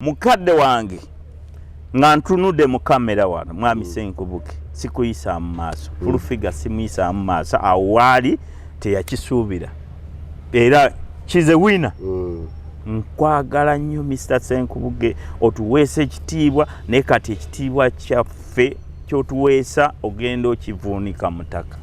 Mukadde wange, nga ntunudde mu kamera wano, mwami Senkubuge, sikuyisaamu maaso. Full Figure simuyisaamu maaso. Awo waali teyakisuubira, era kize wina. Nkwagala nnyo, Mr Senkubuge, otuweesa ekitiibwa, naye kati ekitiibwa kyaffe kyotuweesa ogenda okivuunika mu ttaka.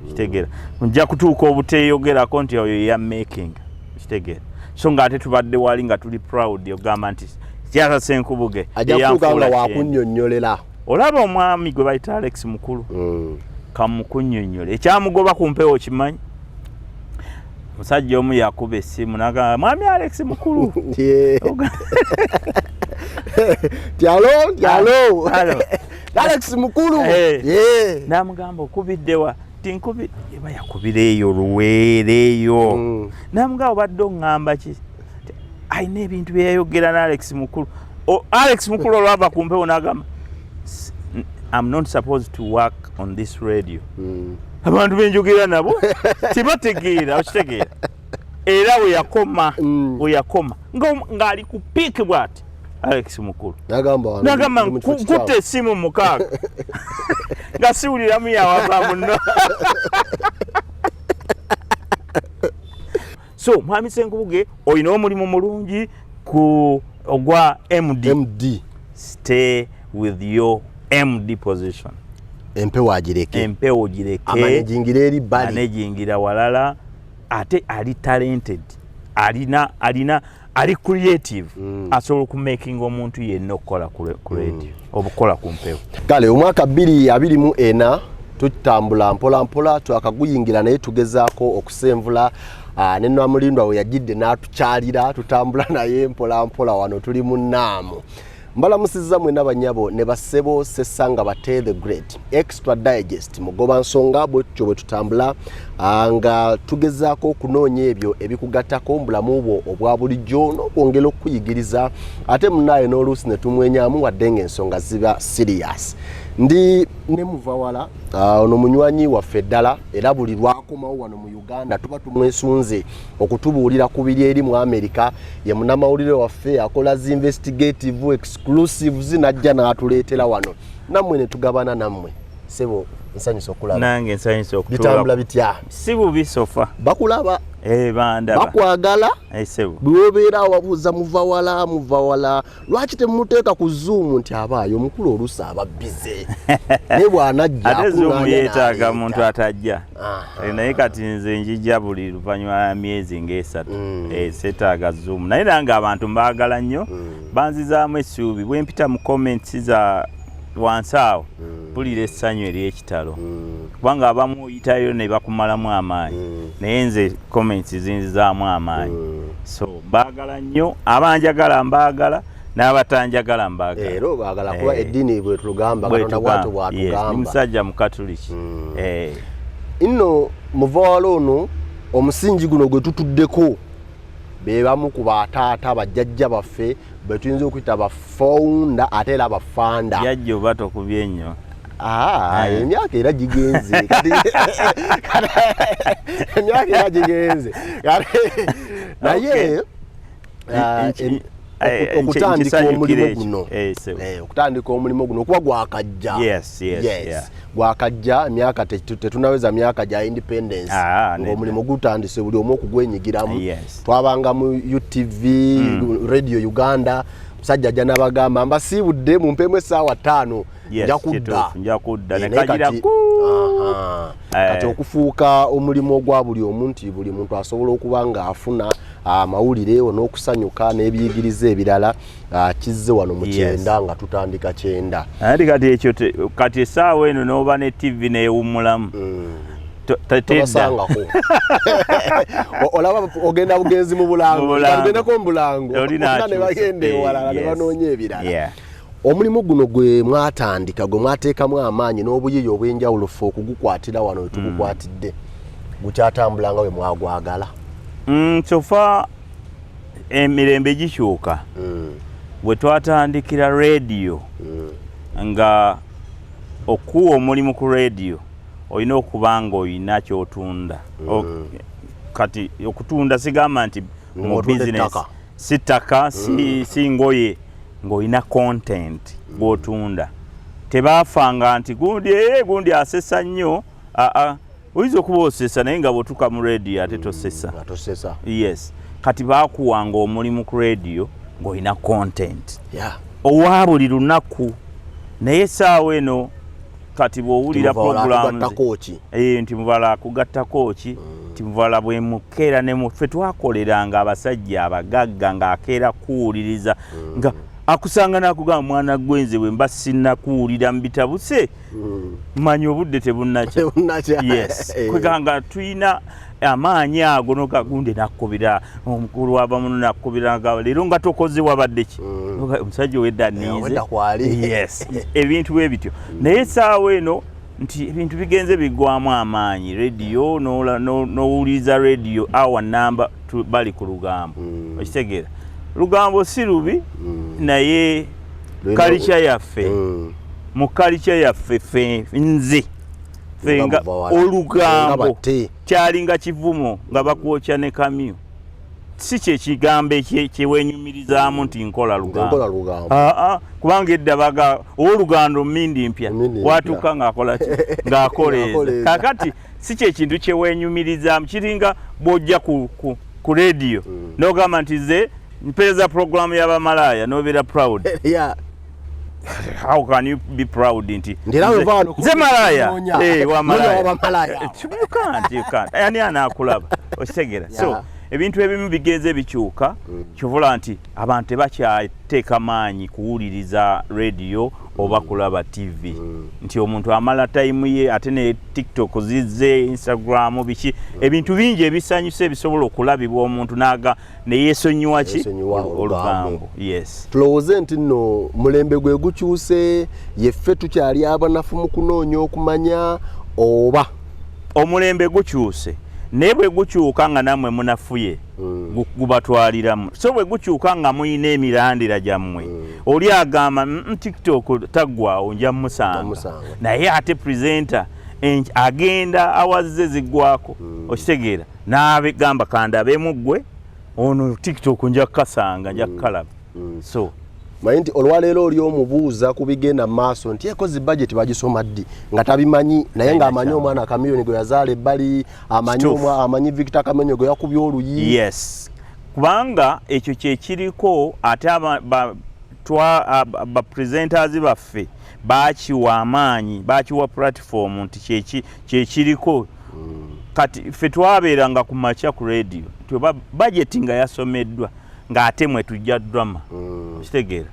Kitegeera, nja kutuuka obuteeyogerako nti oyo ya making. Kitegeera, so nga ate tubadde wali nga tuli proud ogamba nti Kyasa Senkubuge ajja kutuuka nga eyanfuula kyendi. Wakunnyonnyolera. Olaba omwami gwe bayita Alex Mukulu, kamukunnyonnyola ekyamugoba ku mpewo. Kimanyi musajja omu yakuba essimu nagamba, "Mwami Alex Mukulu." Tyalo tyalo. Alo. Alex Mukulu. Namugamba, "Okubiddewa?" Tinkubi eba yakubira eyo Luweereeyo. Namugamba, "Obadde oŋŋamba ki?" Ti, alina ebintu byeyayogera ne Alex Mukulu. Alex Mukulu olwava ku mpewo n'agamba, "I'm not supposed to work on this radio. Abantu benjogera nabo tebategeera." Okitegeera, era weyakoma weyakoma ng'ali ku peak bw'ati Alex Mukulu. Nagamba wano nagamba, ndi mu kifo kikyamu. "Nkutte essimu 6 nga siwuliramu yawava muno." So mwami Senkubuge, olina omulimu mulungi ku ogwa MD. MD. Stay with your MD position. Empewo agireke. Empewo gireke. Amanejingira eri bbali. Manejingira walala. Ate ali talented, alina ali creative, asobola okumakinga omuntu yenna okukola ku radio, obukola ku mpewo. Kale omwaka 2024 tutambula mpola mpola, twakaguyingira, naye tugezaako okusenvula. Ne Namulindwa we yajjidde n'atukyalira, tutambula naye mpola mpola. Wano tuli mu nnaamu. Mbalamusizza mwena banyabo ne bassebo. Sessanga Bate the Great, Extra Digest, mugoba nsonga. Bwetutyo bwe tutambula, nga tugezaako okunoonya ebyo ebikugattako mu bulamu bwo obwa bulijjo n'okwongera okukuyigiriza, ate munaayo n'oluusi ne tumwenyamu wadde ng'ensonga ziba serious. Ndi ne Muvawala. Ono munywanyi waffe ddala, era buli lwakomawo wano mu Uganda tuba tumwesunze okutubuulira ku biri eri mu America. Ye munnamawulire waffe, akola zi investigative exclusives, najja n'atuleetera wano nammwe ne tugabana nammwe. Sebo, nsanyusa okulaba. Nange nsanyusa. Bitambula Okutuula. bitya? Si bubi so far. Bakulaba. Eh, bandaba. Bakwagala. Eh, sebo. Bweobeera wabuuza, "Muvawala, Muvawala, lwaki temumuteeka ku Zoom?" Nti abaayo omukulu oluusi aba busy, naye bw'anajja Ate Zoom akuŋŋaanya yeetaaga n'aleeta. muntu atajja. Eh, naye kati nze njijja buli luvannyuma lwa myezi ng'esatu. Eh, seetaaga Zoom, naye nange abantu mbaagala nnyo, banzizaamu essuubi. Bwe mpita mu comments za wansi awo, mpulira essanyu ery'ekitalo, kubanga abamu oyitayo ne bakumalamu amaanyi, naye nze comments zinzizaamu amaanyi. So mbaagala nnyo, abanjagala mbaagala, n'abatanjagala mbaagala. Era obaagala kuba Eh. eddiini bwetugamba, Katonda bwatyo Bwetugamba. Yes, ndi bwatugamba. musajja mukatuliki. Eh, Nno Muvawala ono, omusingi guno gwe tutuddeko, be bamu ku bataata bajjajja baffe be tuyinza okuyita bafounder, ate era bafanda. Jjajja oba tokubye nnyo. Ah, Eh. emyaka era gigenze. Emyaka era gigenze. Naye ah, okutandika nkisanyukira omulimu ekyo. guno, Eh, sebo. Okutandika omulimu guno okuba gwakajja. Gwakajja, emyaka tetunaweza myaka gya independence Ah, ng'omulimu gutandise buli omu okugwenyigiramu. Twabanga mu UTV, Radio Uganda, musajja ajja n'abagamba, "Mbasiibudde, mumpemu essaawa 5, nja kudda." Kituufu, nja kudda. Eh, ne naye kagira ku Aha. Eh. Kati okufuuka omulimu ogwa buli omu, nti buli muntu asobola okuba ng'afuna amawulire n'okusanyuka n'ebiyigiriza ebirala, kizze wano mu 90, nga tutandika 90. Anti kati ekyo kati essaawa eno n'oba ne TV neewummulamu. Tedda. Tobasangako. Olaba ogenda bugenzi mu bulango. Mu bulango. Ogendako mu bulango. Oli Olina ne n'akyusa. bagenda ewalala ne banoonya ebirala. Omulimu guno gwe mwatandika, gwe mwateekamu amaanyi n'obuyiiya obw'enjawulo, ffe okugukwatira wano we tugukwatidde, gukyatambula nga bwe mwagwagala? So far emirembe gikyuka. Bwe twatandikira radio, nga okuwa omulimu ku radio olina okuba nga olina kyotunda. Kati okutunda sigamba nti mu Ng'otunda business, ettaka. si ttaka, si ngoye. Ng'olina content gw'otunda. Tebaafanga nti gundi gundi asesa nnyo. Aa, oyinza okuba osesa, naye nga bw'otuuka mu radio ate tosesa. Nga tosesa. Yes, kati baakuwanga omulimu ku radio ng'olina content owa buli lunaku. Naye essaawa eno kati bw'owulira programs Kugattako ki? Nti mubala akugattako ki, nti mubala bwemukeera ne ffe twakoleranga abasajja abagagga ng'akeera kuwuliriza, nga akusanga n'akugamba, "Mwana gwenze bwe mba sinnakuwulira mu bitabuse, manya obudde tebunnakya." Tebunnakya. Yes. Kwegamba tulina amaanyi ago nogagundi nakkubira omukulu waba muno, nakkubira nga leero nga tokoze, wabadde ki? Omusajja owedda ninze. Owedda kwali. Yes, ebintu bwe bityo. Naye essaawa eno nti ebintu bigenze biggwamu amaanyi. Radio n'owuliriza radio awa namba bali ku lugambo. Okitegeera, lugambo si lubi, naye culture yaffe, mu culture yaffe ffe nze ffe Nga nga muva wala. Nga olugambo batte. Kyalinga kivumo nga bakwokya ne kamyu. Si kyekigambo kyewenyumirizaamu nti nkola nkola lugambo. Lugambo. Aa, kubanga edda baga owolugando mindi mpya. Mindi mpya. Watuuka ng'akola ki? Ng'akoleeza. Ng'akoleeza. Kakati si kyekintu kyewenyumirizaamu. Kiringa bw'ojja ku rediyo n'ogamba nti ze mpeereza puroguramu y'abamalaaya, n'obeera proud. How can you be proud nti Nti era weva wano nze malaya? kunoonya. Eh, wa Noonya malaya. w'abamalaya. You can't, you can't. Ani anaakulaba? Okitegeera? So ebintu ebimu bigenze bikyuka. Kyovula nti abantu tebakyateeka maanyi kuwuliriza radio oba kulaba TV, nti omuntu amala time ye ate ne TikTok zizze, Instagram, biki, ebintu bingi ebisanyusa ebisobola okulabibwa omuntu naga neyeesonyiwa ki? Yeesonyiwa olugambo. Olugambo, yes. Tulowooze nti nno mulembe gwe gukyuse, yeffe tukyali abanafu mu kunoonya okumanya oba? Omulembe gukyuse, naye bwe gukyuka nga nammwe munafuye, gubatwaliramu. So bwe gukyuka nga muyina emirandira gyammwe, oli agamba, TikTok taggwawo, nja musanga." Musanga. Naye ate presenter agenda awazze ziggwako. Okitegeera? N'abegamba kandabeemu ggwe ono TikTok, nja kukasanga, nja kukalaba. So Manyi nti olwaleero oli omubuuza ku bigenda mu maaso nti ekozi budget bagisoma ddi, nga tabimanyi, naye Talina ng'amanyi kyama. omwana Kamiliyoni gwe yazaala ebbali, amanyi Kituufu. Amanyi Victor Kamenyo gwe yakubye oluyi. Yes, kubanga ekyo kyekiriko. Ate ba presenters baffe bakiwa amaanyi, bakiwa platform nti kyekiriko. Kati ffe twabeeranga ku makya ku radio tyoba budget nga yasomeddwa, ng'ate mwe tujja drama. Okitegeera?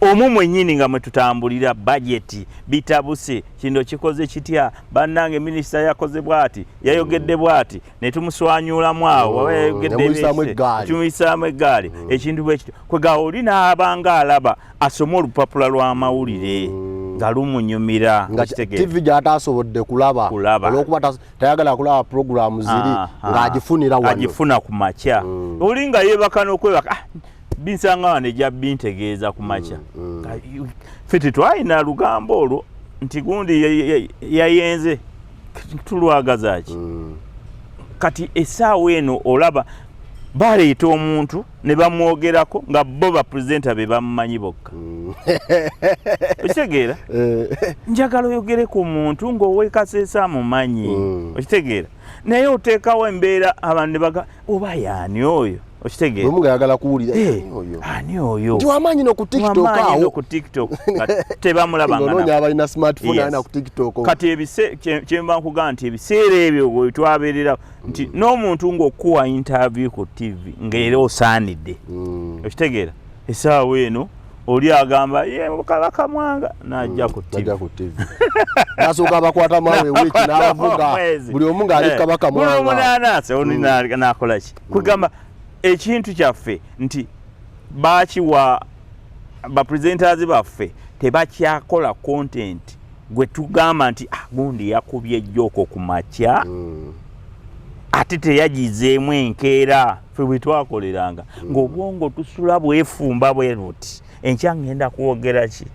Omwo mwennyini nga mwe tutambulira budget, bitabuse, kino kikoze kitya, bannange minisita yakoze bw'ati, yayogedde bw'ati, ne tumuswanyulamu awo waba yayogedde Nemuyisaamu ebye- eggaali. Tumuyisaamu eggaali. Ekintu bwe kityo kwega oli n'abanga alaba asome olupapula lw'amawulire nga lumunyumira. Nga Okitegeera? TV gy'ataasobodde kulaba Kulaba. olwokuba tayagala kulaba puroguramu ziri, ng'agifunira wano. Agifuna ku makya. Oli nga yeebaka n'okwebaka, "Ah, binsanga wano, ejja bintegeeza ku makya." Ffe tetwalina lugambo olwo nti gundi yayenze, tulwagaza ki? Kati essaawa eno olaba baleeta omuntu ne bamwogerako nga bo bapresenter be bamumanyi bokka. Okitegeera? Njagala oyogere ku muntu ng'owekaseesa amumanyi. Okitegeera? Naye oteekawo embeera abantu ne baga oba yaani oyo. Okitegeera? Bwemu nga yagala kuwulira, Eh, "Ani oyo?" Ani oyo? Nti wamaanyi no ku TikTok Wamaanyi awo. no ku TikTok nga tebamulabanga. Ng'onoonya Nako. abalina smartphone alina ku TikTok. Kati kyemba nkugamba nti ebiseera ebyo bwe twabeerera nti n'omuntu ng'okuwa interview ku TV ng'era osaanidde. Okitegeera? Essaawa eno oli agamba ye Kabaka Mwanga n'ajja ku TV. Najja ku TV nasooka abakwata mawe wiiki n'abavuga Mwezi. buli omu ng'ali Kabaka Buli omu Mwanga. n'anaasa oli n'akola ki. Kwegamba ekintu kyaffe nti bakiwa bapresenters baffe tebakyakola content gwe tugamba nti, "Ah, gundi yakubye joke ku makya, ate teyagizeemu enkeera." Ffe bwe twakoleranga ng'obwongo tusula bwefumba bwe buti, enkya ngenda kwogera ki.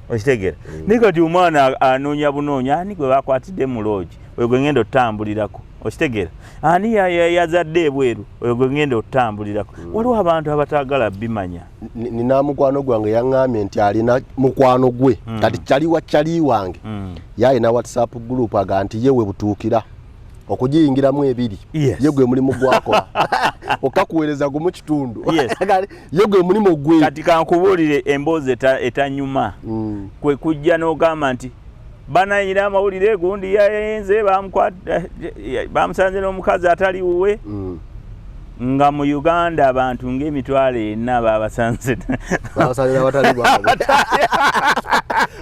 Okitegeera? Naye kati omwana anoonya bunoonya ani gwe bakwatidde mu loogi, oyo gwe ngenda otambulirako. Okitegeera? Ani yazadde ebweru oyo gwe ngenda otutambulirako? Waliwo abantu abatagala bimanya. Nina mukwano gwange yaŋŋambye nti alina mukwano gwe, kati kyaliwa kyali wange, yalina WhatsApp group, aga nti ye we butuukira okugiyingiramu ebiri, ye gwe mulimu gwakola okakuweereza gumu kitundu, ye gwe mulimu gwe. Kati kankubuulire emboozi etanyuma. Kwe kujja n'ogamba nti banayina amawulire gundi yayenze, bamusanze n'omukazi atali wuwe, nga mu Uganda abantu nga 400 babasanze. Babasanze n'abatali baabwe,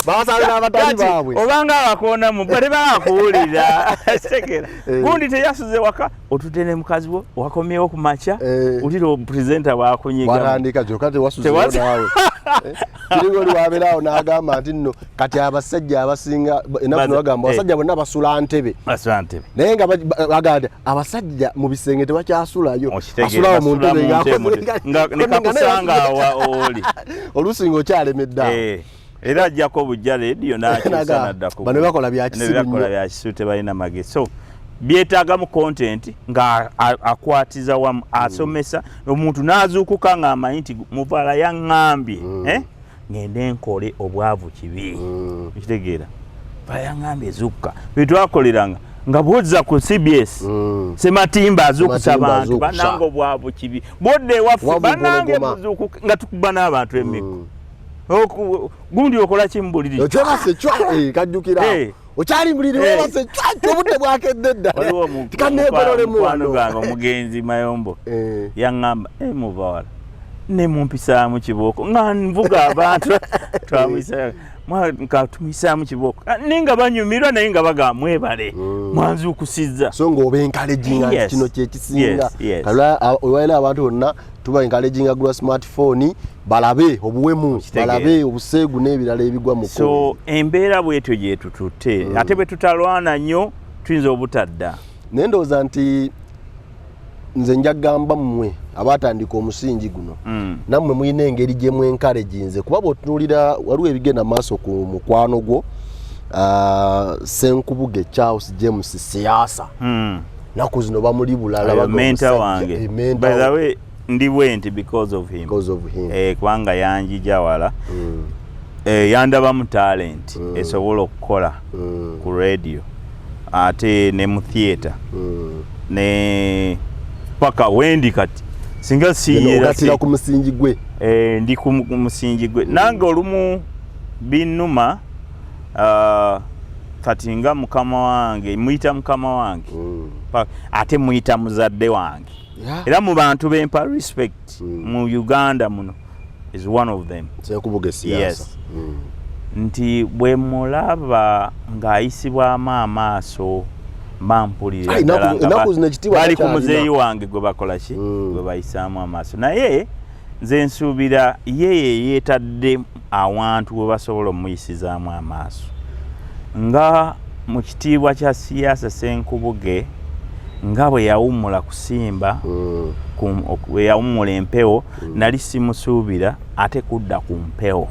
babasanze n'abatali Kati, baabwe. Obanga abakonamu bwe tebakuwulira, kitegeera? Gundi teyasuze waka, otudde ne mukazi wo, wakomyewo ku makya, wulira opresenter bwakunyiga. Watandika kyokka tewasuzeyo naawe. Kiringa oli wabeeraawo n'agamba nti nno kati abasajja abasinga ennaku zino bagamba abasajja bonna basula ntebe. Basula ntebe. Naye nga bagamba nti abasajja mu bisenge tebakyasulayo, Okitegeera? asulawo mu Basula ntebe. Mu ntebe, nga nekakusanga awa oli. Oluusi ng'okyalemedde awo. Era ajjako bujja rediyo n'akyusa n'addako. Bano bakola bya kisiru Ne bakola nnyo. bya kisiru, tebalina magezi. So byetaagamu content nga akwatiza wamu, asomesa omuntu n'azuukuka ng'amanyi nti muvaala yaŋŋambye, eh? Ngende nkole, obwavu kibi. Okitegeera? Muvaala yaŋŋambye zuukuka. Byetwakoleranga nga bwozza ku CBS, Sematimba azuukusa Sematimba abantu. Azuukusa. Bannange, obwavu kibi. Bwodda ewaffe, Obwavu bannange, mpologoma. muzuukuke, nga tukuba n'abantu emiggo. Gundi okola ki mu buliri? Okyebase cwa, kajjukira okyali muliri, webase cwa, obudde bwakedde dda. Waliwo Tikaneegololemu mukwano wano. gwange omugenzi Mayombo, yaŋŋamba, "Muvawala ne mumpisaamu kibooko nga nvuga abantu." Twamuyisa nga tumuyisaamu kibooko. Ah, naye nga banyumirwa, naye nga bagamba mwebale, mwanzuukusizza. So ng'oba encouraginga nti kino kyekisinga. Olwalina abantu bonna tuba encouraginga gula smartphone, balabe obuwemu, Okitegeera. balabe obuseegu n'ebirala ebigwa mu. So embeera bwetyo gyetututte, ate bwe tutalwana nnyo tuyinza obutadda. Naye ndowooza nti nze njagamba mmwe abatandika omusingi guno, nammwe mulina engeri gye mwencouraginze, kuba bw'otunuulira waliwo ebigenda maaso ku mukwano gwo, Senkubuge Charles James Siasa, naku zino bamuli bulala. Oyo Bagamba mentor omusajja, wange. Mentor By the way, ndi bwenti because of him. Because of him. Kubanga yanjija wala. Yandabamu talent esobola okukola ku radio ate ne mu theatre ne paka wendi kati singa siyera. Ogatira ku musingi gwe. Ndi ku musingi gwe. Nange olumu binnuma, kati nga mukama wange, muyita mukama wange, ate muyita muzadde wange. Era mu bantu bempa respect mu Uganda muno is one of them. Senkubuge Siasa. Yes. Nti bwe mulaba ng'ayisibwamu amaaso, mba mpulira Ai, ddala nga ennaku zino ekitiibwa bali ku takyalina. muzeeyi wange gwe bakola ki, gwe bayisaamu amaaso. Naye nze nsuubira ye ye yeetadde awantu we basobola omuyisizaamu amaaso, nga mu kitiibwa kya Siasa Senkubuge, nga bwe yawummula kusimba, bwe yawummula empewo, nali simusuubira ate kudda ku mpewo.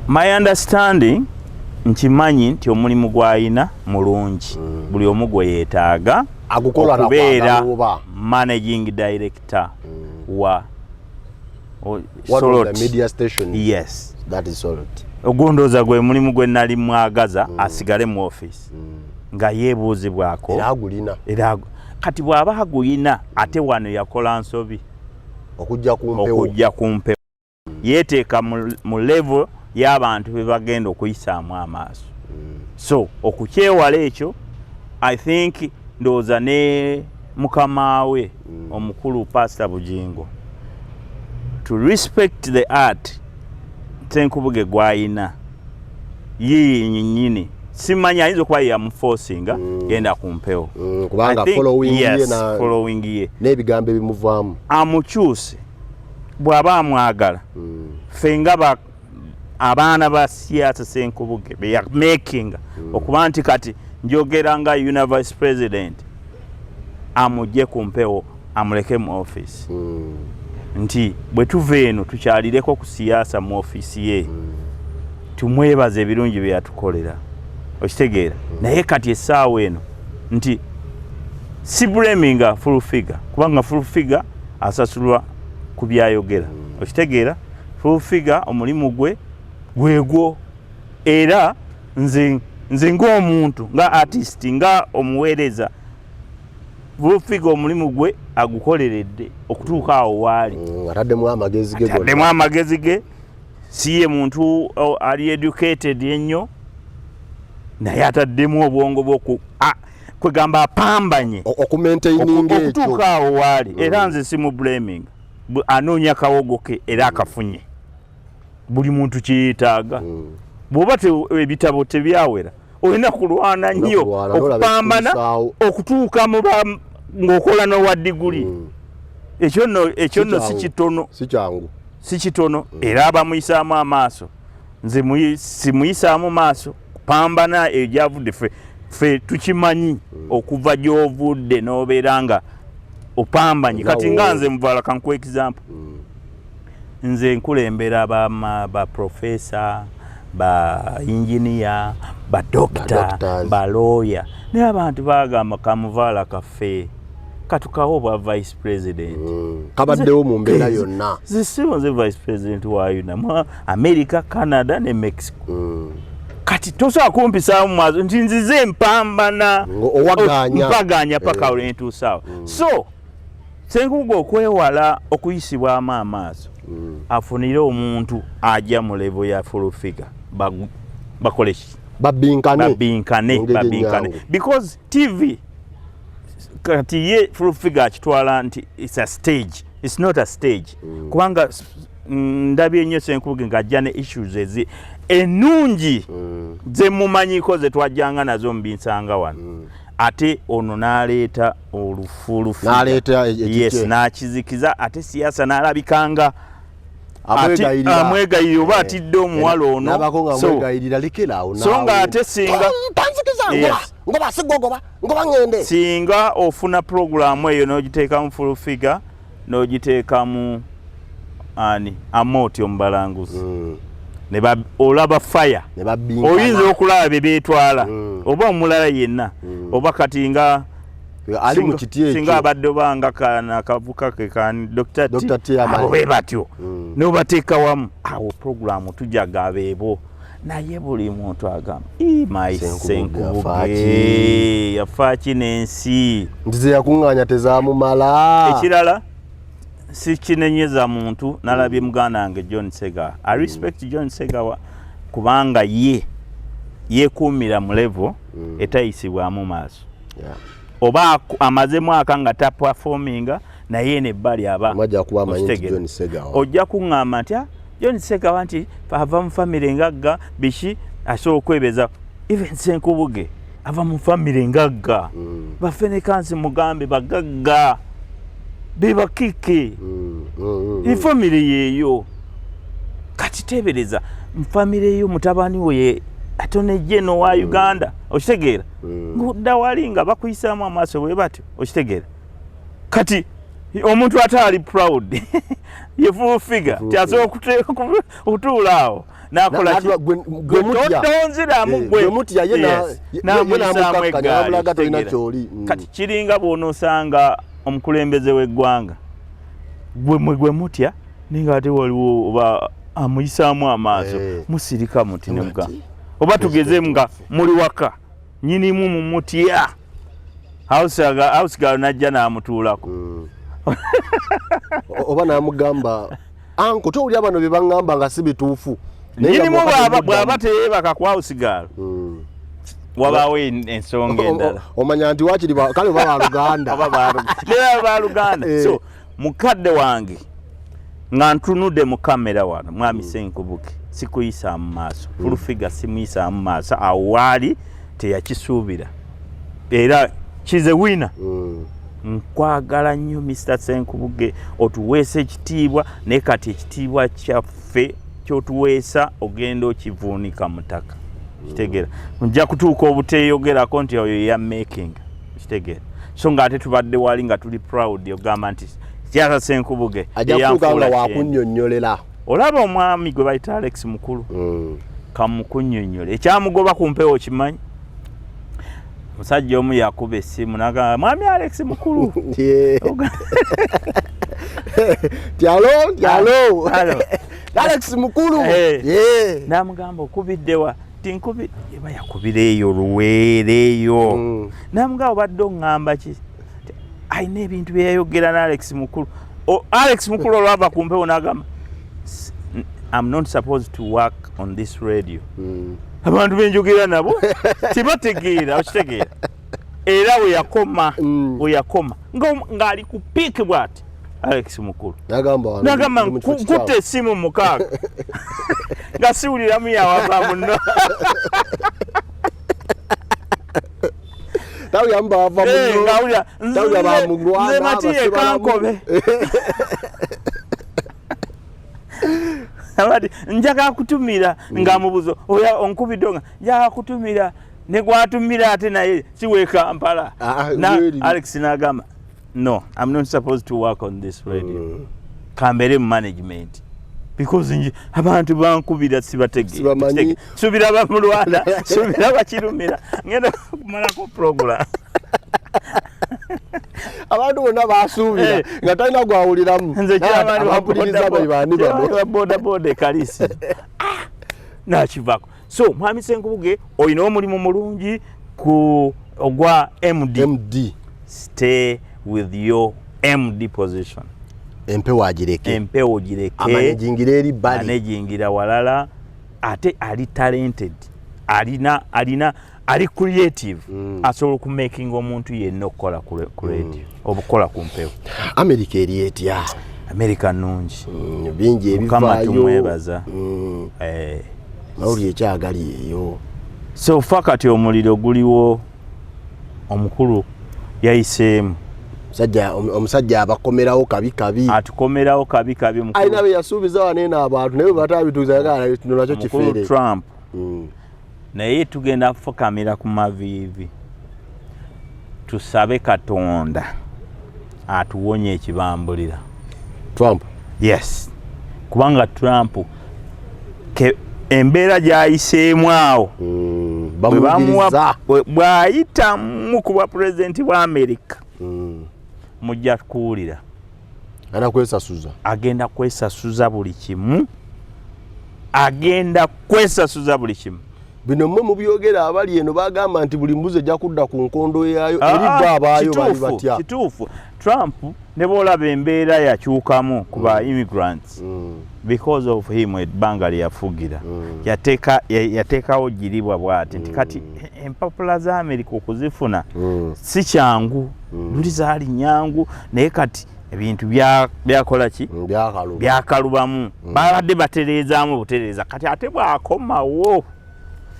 My understanding, nkimanyi nti omulimu gw'ayina mulungi, buli omu gwe yeetaaga Agukola okubeera nakwagala oba. managing director wa One of the Solot. media station. Yes. That is Solot. Ogundooza gwe mulimu gwe nali mwagaza asigale mu office nga yeebuuzibwako. Era agulina. Era kati bw'aba aguyina, ate wano yakola nsobi. Okujja ku mpewo. Okujja ku mpewo, yeeteeka mu level y'abantu be bagenda okuyisaamu amaaso. So okukyewala ekyo, I think ndowooza ne mukama we omukulu Pastor Bujingo, to respect the art Senkubuge gwayina ye yennyini, simanyi ayinza okuba ye yamuforcinga genda ku mpewo. Kubanga I think- following ye yes, following ye n'ebigambo ebimuvaamu. Amukyuse bw'aba amwagala. Ffe nga abaana ba Siasa Senkubuge beyamakinga okuba nti kati njogera nga UNAA vice president, amugye ku mpewo, amuleke mu office, nti bwe tuva eno tukyalireko ku Siasa mu ofiisi ye, tumwebaze ebirungi bye yatukolera. Okitegeera? Naye kati essaawa eno nti si blaminga Full Figure, kubanga Full Figure asasulwa ku byayogera. Okitegeera? Full Figure omulimu gwe gwegwo. Era nze ng'omuntu, nga artist, nga omuweereza, Full Figure omulimu gwe agukoleredde okutuuka awo waali. Ataddemu amagezi ge. Ataddemu amagezi ge. Si ye muntu ali educated ennyo, naye ataddemu obwongo bwoku kwegamba apambanye okumaintaininga ekyo. Okutuuka awo waali. Era nze simu blaming. Anoonya kawogo ke era akafunye. Buli muntu kyeyetaaga. Bw'oba ebitabo tebyawera, olina kulwana nnyo kulwana, n'olaba okupambana ekikulisaawo. Okutuuka mu ng'okola n'owa diguli. Ekyo nno si Kyangu. kitono. Si kyangu. Si kitono. Era abamuyisaamu amaaso, nze simuyisaamu maaso. Kupambana eyo gyavudde, ffe tukimanyi okuva gy'ovudde n'obeera nga opambanye. Nga Kati nga nze muvala, kankuwa example. Nze nkulembera ba professor, ba engineer, ba doctor, Ba doctors. ba lawyer, naye abantu bagamba kamuvaala kaffe katukawo obwa vice president. Kabaddewo mu mbeera yonna. Zisibo nze vice president wa UNAA mu America, Canada ne Mexico. Kati tosobola kumpisaamu maaso nti nzize mpambana. Owagaanya. Mpaganya paka olwentuusaawo. So Senkubuge okwewala okuyisibwamu amaaso, afunire omuntu ajja mu level ya Full Figure, bakole ki? Babinkane. Babinkane. Mu ngeri Babinkane. ennyangu. Because TV kati ye Full Figure akitwala nti it's a stage. It's not a stage, kubanga ndabye nnyo Senkubuge ng'ajja ne issues ezi ennungi ze mumanyiko, ze twajjanga nazo mu binsanga wano, ate ono n'aleeta olufulufu. N'aleeta ekikye. Yes, n'akizikiza, ate siyasa n'alabikanga Amwegayirira. Amwegayirira oba atidde omuwala ono. Nabako nga amwegayirira, lekera awo. So nga ate singa Tanzikiza, ngoba ngoba sigogoba ngoba ngende. Singa ofuna puroguramu eyo n'ogiteekamu Full Figure, n'ogiteekamu ani, Amooti omubalanguzi, ne olaba fire. Ne babbinkana. Oyinza okulaba bye beetwala oba omulala yenna, oba kati nga Ali mu kiti ekyo. Singa abadde obanga kana akavuka ke kani, Dr. T, Dr. T amanyi. abo bwe batyo n'obateeka wamu awo, puroguramu tujaga abeebo. Naye buli muntu agamba, "Ii, my Senkubuge Senkubuge yafaaki?" Yafaaki n'ensi? Nti ze yakuŋŋaanya tezaamumala. Ekirala, sikinenyeza muntu. Nalabye muganda wange John Segawa. I respect John Segawa kubanga ye yekuumira mu level etayisibwamu maaso. Oba amaze mwaka nga taperforminga, naye eno ebbali aba Omajja kuba amanyi nti okitegeera. John Segawa. Ojja kuŋŋamba nti, "Ah, John Segawa nti ava mu famire ngagga, biki, asobola okwebeza." Even Senkubuge ava mu famire ngagga. Bafenekansi mugambe bagagga bebakike. Efamire yeeyo. Kati tebereza mufamire yo mutabani we ye attorney general wa Uganda, okitegeera? Ngudda wali nga bakuyisaamu amaaso bwe batyo, okitegeera? Kati omuntu ate ali proud ye Full Figure. Full ti asobola okutuula awo nakola ki? Gwe mutya. Tonziramu Eh, gwe. gwe mutya, ye Yes. ye N'amuyisaamu n'amukakkanya, eggaali, n'amulaga tolina okitegeera? ky'oli. Kati kiringa bw'onoosanga omukulembeze w'eggwanga gwe mwe gwe mutya, naye nga ate waliwo oba amuyisaamu amaaso, Eh. musirika muti ne Nga mugamba ki? oba tugeze nga muli waka, nyinimu mumutya, house girl najja n'amutuulako. Oba n'amugamba, "Uncle, towulira bano bye baŋŋamba nga si bituufu?" Naye nga Nyinimu bw'oba bw'aba temuddamu. teyeebaka ku house girl, wabaawo ensonga endala. Omanya nti wakiri kale oba baluganda. Oba naye baluganda. Eh. So mukadde wange, nga ntunudde mu kamera wano, mwami Senkubuge, sikuyisaamu maaso. Full Figure simuyisaamu maaso. Awo waali teyakisuubira, era kize wina. Nkwagala nnyo Mr Senkubuge, otuweesa ekitiibwa, naye kati ekitiibwa kyaffe kyotuweesa ogenda okivuunika mu ttaka, kitegeera? Nja kutuuka obuteeyogerako nti oyo ya making, kitegeera? So nga ate tubadde wali nga tuli proud ogamba nti Kyasa Senkubuge Ajja kutuuka nga eyanfuula kyendi. wakunnyonnyolera. Olaba omwami gwe bayita Alex Mukulu, kamukunnyonnyola ekyamugoba ku mpewo, kimanyi? Musajja omu yakuba essimu nagamba, "Mwami Alex Mukulu." Tyalo, tyalo. Hello. Alex Mukulu. Namugamba, "Okubiddewa?" Tinkubi eba yakubira eyo Luweereeyo. Namugamba, "Obadde oŋŋamba ki?" Ti, alina ebintu byeyayogera ne Alex Mukulu. Alex Mukulu olwava ku mpewo n'agamba, "I'm not supposed to work on this radio. Abantu benjogera nabo tebategeera." Okitegeera? Era we yakoma, we yakoma ng'ali ku peak bw'ati Alex Mukulu. Nagamba wano nagamba, ndi mu kifo kikyamu. "Nkutte essimu 6 nga siwuliramu yawava muno." Tawulira mubava muno. Ngawulira Tawulira bamulwana, nze Matiye basibalamu. Kankobe. Abati njagala kutumira, ng'amubuuza oya onkubidde, nga njagala kutumira ne gwatumira ate naye si we Kampala. Ah, Na really? Alex n'agamba, "No, I'm not supposed to work on this radio. Kambeere mu management because abantu bankubira sibategeera." Sibamanyi. Subira bamulwana, subira bakirumira, ngenda kumalako program. Abantu bonna basuubira nga talina gwawuliramu. Nze Naye abampuliriza be baani bano? Wa boda boda ekalisi nakivako. So mwami Senkubuge, olina omulimu mulungi ku ogwa MD. MD. Stay with your MD position. Empewo agireke. Empewo gireke. Amanejingira eri bbali. Manejingira walala. Ate ali talented, alina ali creative, asobola okumakinga omuntu yenna okukola ku radio obukola ku mpewo. Amerika eri etya? Amerika nungi. Bingi Mukama ebivaayo. tumwebaza. Mawulire ekyagali eyo? So fa kati omuliro guliwo, omukulu yayiseemu. Omusajja abakomerawo kabi kabi. Atukomerawo kabi kabi mukulu. Alina be yasuubiza waneeno abantu, naye bwe batabituuza yagala kino nakyo Omukulu kifeere. Trump. Naye tugenda kufukamira ku maviivi tusabe Katonda atuwonye ekibambulira. Trump. Yes, kubanga Trump embeera gy'ayiseemu awo, bwe bamuwa- Bamulugiriza. bw'ayitamu ku bwa pulezidenti bwa Amerika, mujja kuwulira. Agenda kwesasuza. Agenda kwesasuza buli kimu, agenda kwesasuza buli kimu. Bino mmwe mubyogera, abali eno bagamba nti buli mbuzi ejja kudda ku nkondo yaayo. Eri bo Ah, abaayo bali kituufu, batya? Kituufu. Trump ne bwolaba embeera yakyukamu ku ba immigrants because of him, ebbanga lye yafugira, yateekawo giribwa bw'ati nti kati empapula za Amerika okuzifuna si kyangu. Luli zaali nyangu, naye kati ebintu byakola ki? Byakaluba. Byakalubamu. Babadde batereezaamu butereeza, kati ate bw'akomawo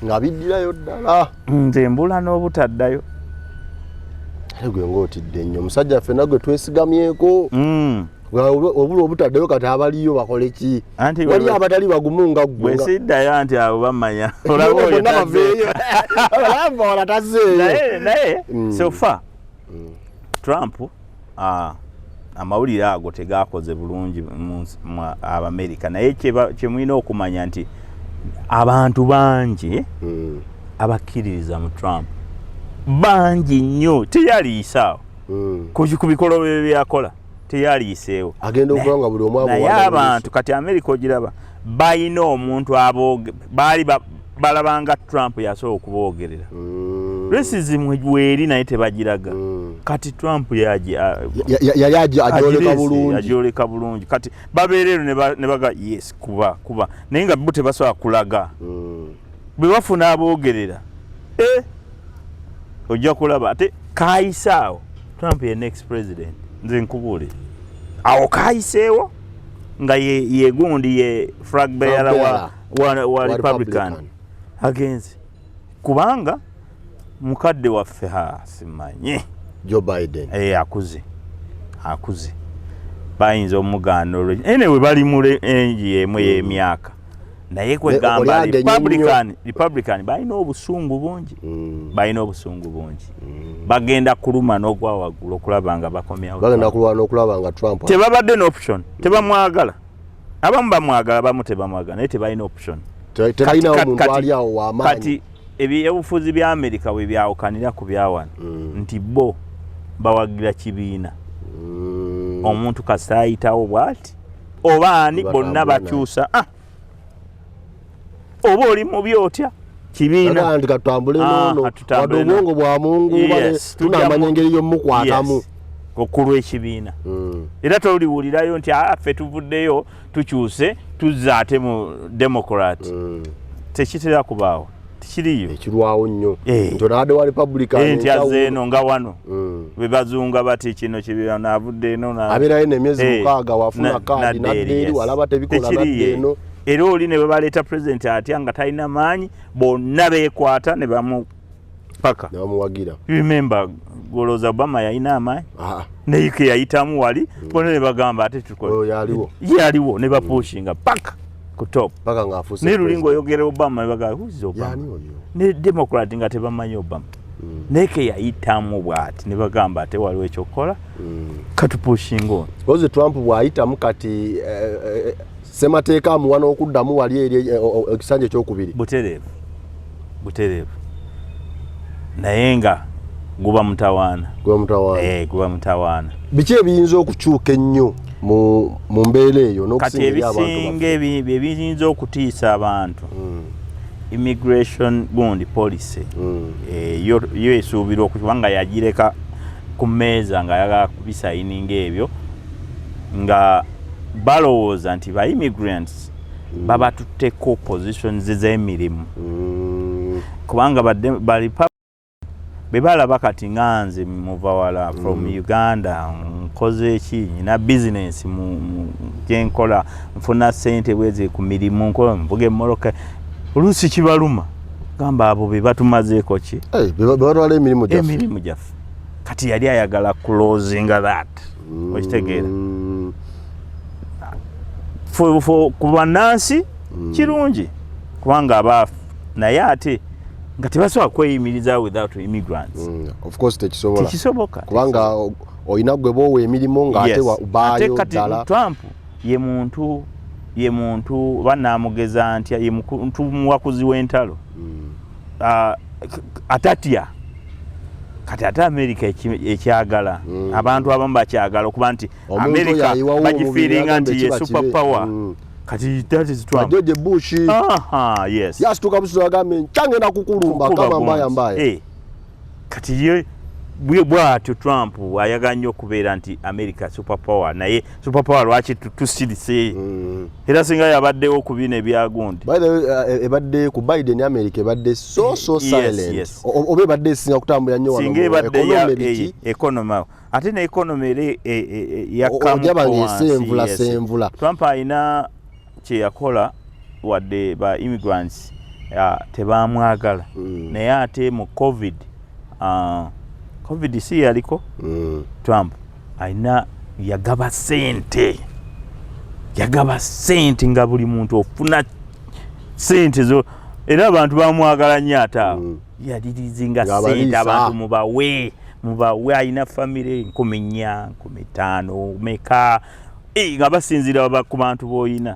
nga biddirayo ddala. Nze mbula n'obutaddayo. Ate gwe ng'otidde nnyo omusajja, ffenna gwe twesigamyeko. Obula obutaddayo, kati abaliyo bakole ki? Anti wali abatali bagumu nga ggwe bwe siddayo, anti abo bamanya, olaba oyo bonna tazze. Baveeyo, olaba wala tazzeeyo. Naye so far Trump, amawulire ago tegakoze bulungi mu Abamerika, naye kyemulina okumanya nti abantu bangi abakkiririza mu Trump bangi nnyo. Teyaliisaawo ku bikolwa bye byakola, teyaliiseewo. Agenda okuba nga buli omu naye amuwa abantu kati Amerika ogiraba balina omuntu abooge, baali balabanga Trump yasobola okuboogerera. Racism weeri, naye tebagiraga. Kati Trump yali agyoleka agireese, bulungi. Agyoleka bulungi. Kati babeera ero ne baga yes kuba naye nga bo tebasobola kulaga. Bwe bafuna aboogerera, ojja kulaba ate kayisaawo Trump ye next president. Nze nkubuulira, awo kayiseewo nga ye gundi ye flag bearer bearer. wa Wa Republican. Republican. Agenze kubanga mukadde waffe ha simanyi. Joe Biden. Akuze, akuze, bayinza omugaana olwo. Anyway, bali mu engi emu ey'emyaka, naye kwegamba Oli agenye Republican balina obusungu bungi. Balina obusungu bungi, bagenda kuluma n'ogwa waggulu okulaba nga bakomyawo bagenda Trump. kulwana okulaba nga Trump Tebabadde n'option, tebamwagala. Abamu bamwagala, abamu tebamwagala, naye tebalina option. Tebalinawo Kati- muntu ali awo w'amaanyi. Kati Ebyobufuzi bya Amerika bwe byawukanira ku byawano nti bo bawagira kibiina. Omuntu kasita ayitawo bwati oba ani, bonna bakyusa. Ah! Oba oli mubi otya, kibiina. Nti katutambule noono, wadde obwongo bwa mungu, tunamanya engeri yomukwatamu. Okulw'ekibiina. Era toliwulirayo nti, "Ah, ffe tuvuddeyo, tukyuse, tuzza ate mu Democrat." Tekitera kubaawo, tekiriyo. Ekirwawo nnyo nti onaadde wa Republican. Nti azze eno, nga wano bwe bazunga bati kino kibiina, avudde eno. Abeerayo nemyezi 6, wafuna kaadi, nadda eri, walaba tebikola, nadda eno. Era oli ne bwe baleeta president atya nga talina maanyi, bonna beekwata ne bamu paka. Ne bamuwagira. Remember, golooza Obama yalina amaanyi naye ke yayitamu wali, bonna ne bagamba ate tukole. Yaliwo. Yaliwo, ne bapushinga paka ku top. Paka ng'afuuse. Naye luli ng'oyogera Obama, ne bagamba, "Who is Obama?" Yani oyo? Ne Democrat nga tebamanyi Obama, naye ke yayitamu bw'ati ne bagamba ate waliwo ekyokukola, katupushinga ono. Kozi Trump bw'ayitamu kati, semateeka amuwa n'okuddamu wali eri ekisanja ekyokubiri. Butereevu, butereevu, naye nga guba mutawaana. Guba mutawaana. Eh, guba mutawaana. Biki ebiyinza okukyuka ennyo mu mbeera eyo Kati n'okusinga eri abantu ebisinga baffe? ebiyinza okutiisa abantu, immigration gundi policy. Eh, yo esuubirwa okubanga yagireka ku mmeeza ng'ayagala kubisayininga ebyo, nga balowooza nti ba immigrants babatutteko positions z'emirimu, kubanga ba bwe balaba kati nga nze muva wala from Uganda, nkoze eki, nyina bizinesi gyenkola, nfuna sente bwezi ku mirimu nkola, nvuga emmoloka, oluusi kibaluma, gamba abo be batumazeeko ki. Eh, be batwala emirimu gyaffe. Emirimu gyaffe. Kati yali ayagala closinga that, okitegeera? Ku bannansi kirungi kubanga abaafu, naye ate nga tebasobola kweyimiriza without immigrants. Of course tekisobola. Tekisoboka. Kubanga olina gwe boowa emirimu ng'ate Ate baayo kati ddala. Trump ye muntu banamugeza ntya, ye muntu muwakuzi w'entalo. Ah, atatya. Kati ate America ekyagala, abantu abamu bakyagala okuba nti Omuntu America oyo ayiwawo omubiri bagifiiringa n'agamba nti ye ekiba super kibe. power. Kati that is Trump. George Bush. Aha, yes. Yasituka busitu agambe nkyangenda kukulumba. Kukuba kama mbaya gundi. mbaya. Eh, kati ye bwatyo Trump ayagala nnyo okubeera nti America super power, naye super power lwaki tusirise? Era singa yabaddewo ku bino ebyagundi. By the way, ebadde ku Biden, America ebadde so silent. Oba ebadde esinga kutambula nnyo wano Singa mu ebadde economy biki? Economy awo. Ate ne economy era yakkamu Ojaba wansi, ng'esenvula, yes. senvula. Trump alina kye yakola, wadde ba immigrants tebamwagala, naye ate mu COVID, COVID si yaliko? Trump alina yagaba sente, yagaba sente nga buli muntu ofuna sente zo, era abantu bamwagala nnyo. Ate awo yalirizinga Ng'abaliisa. sente, abantu mubawe, mubawe. Alina famire 4000, 5000, meka. Eh, nga basinziira ku bantu b'oyina.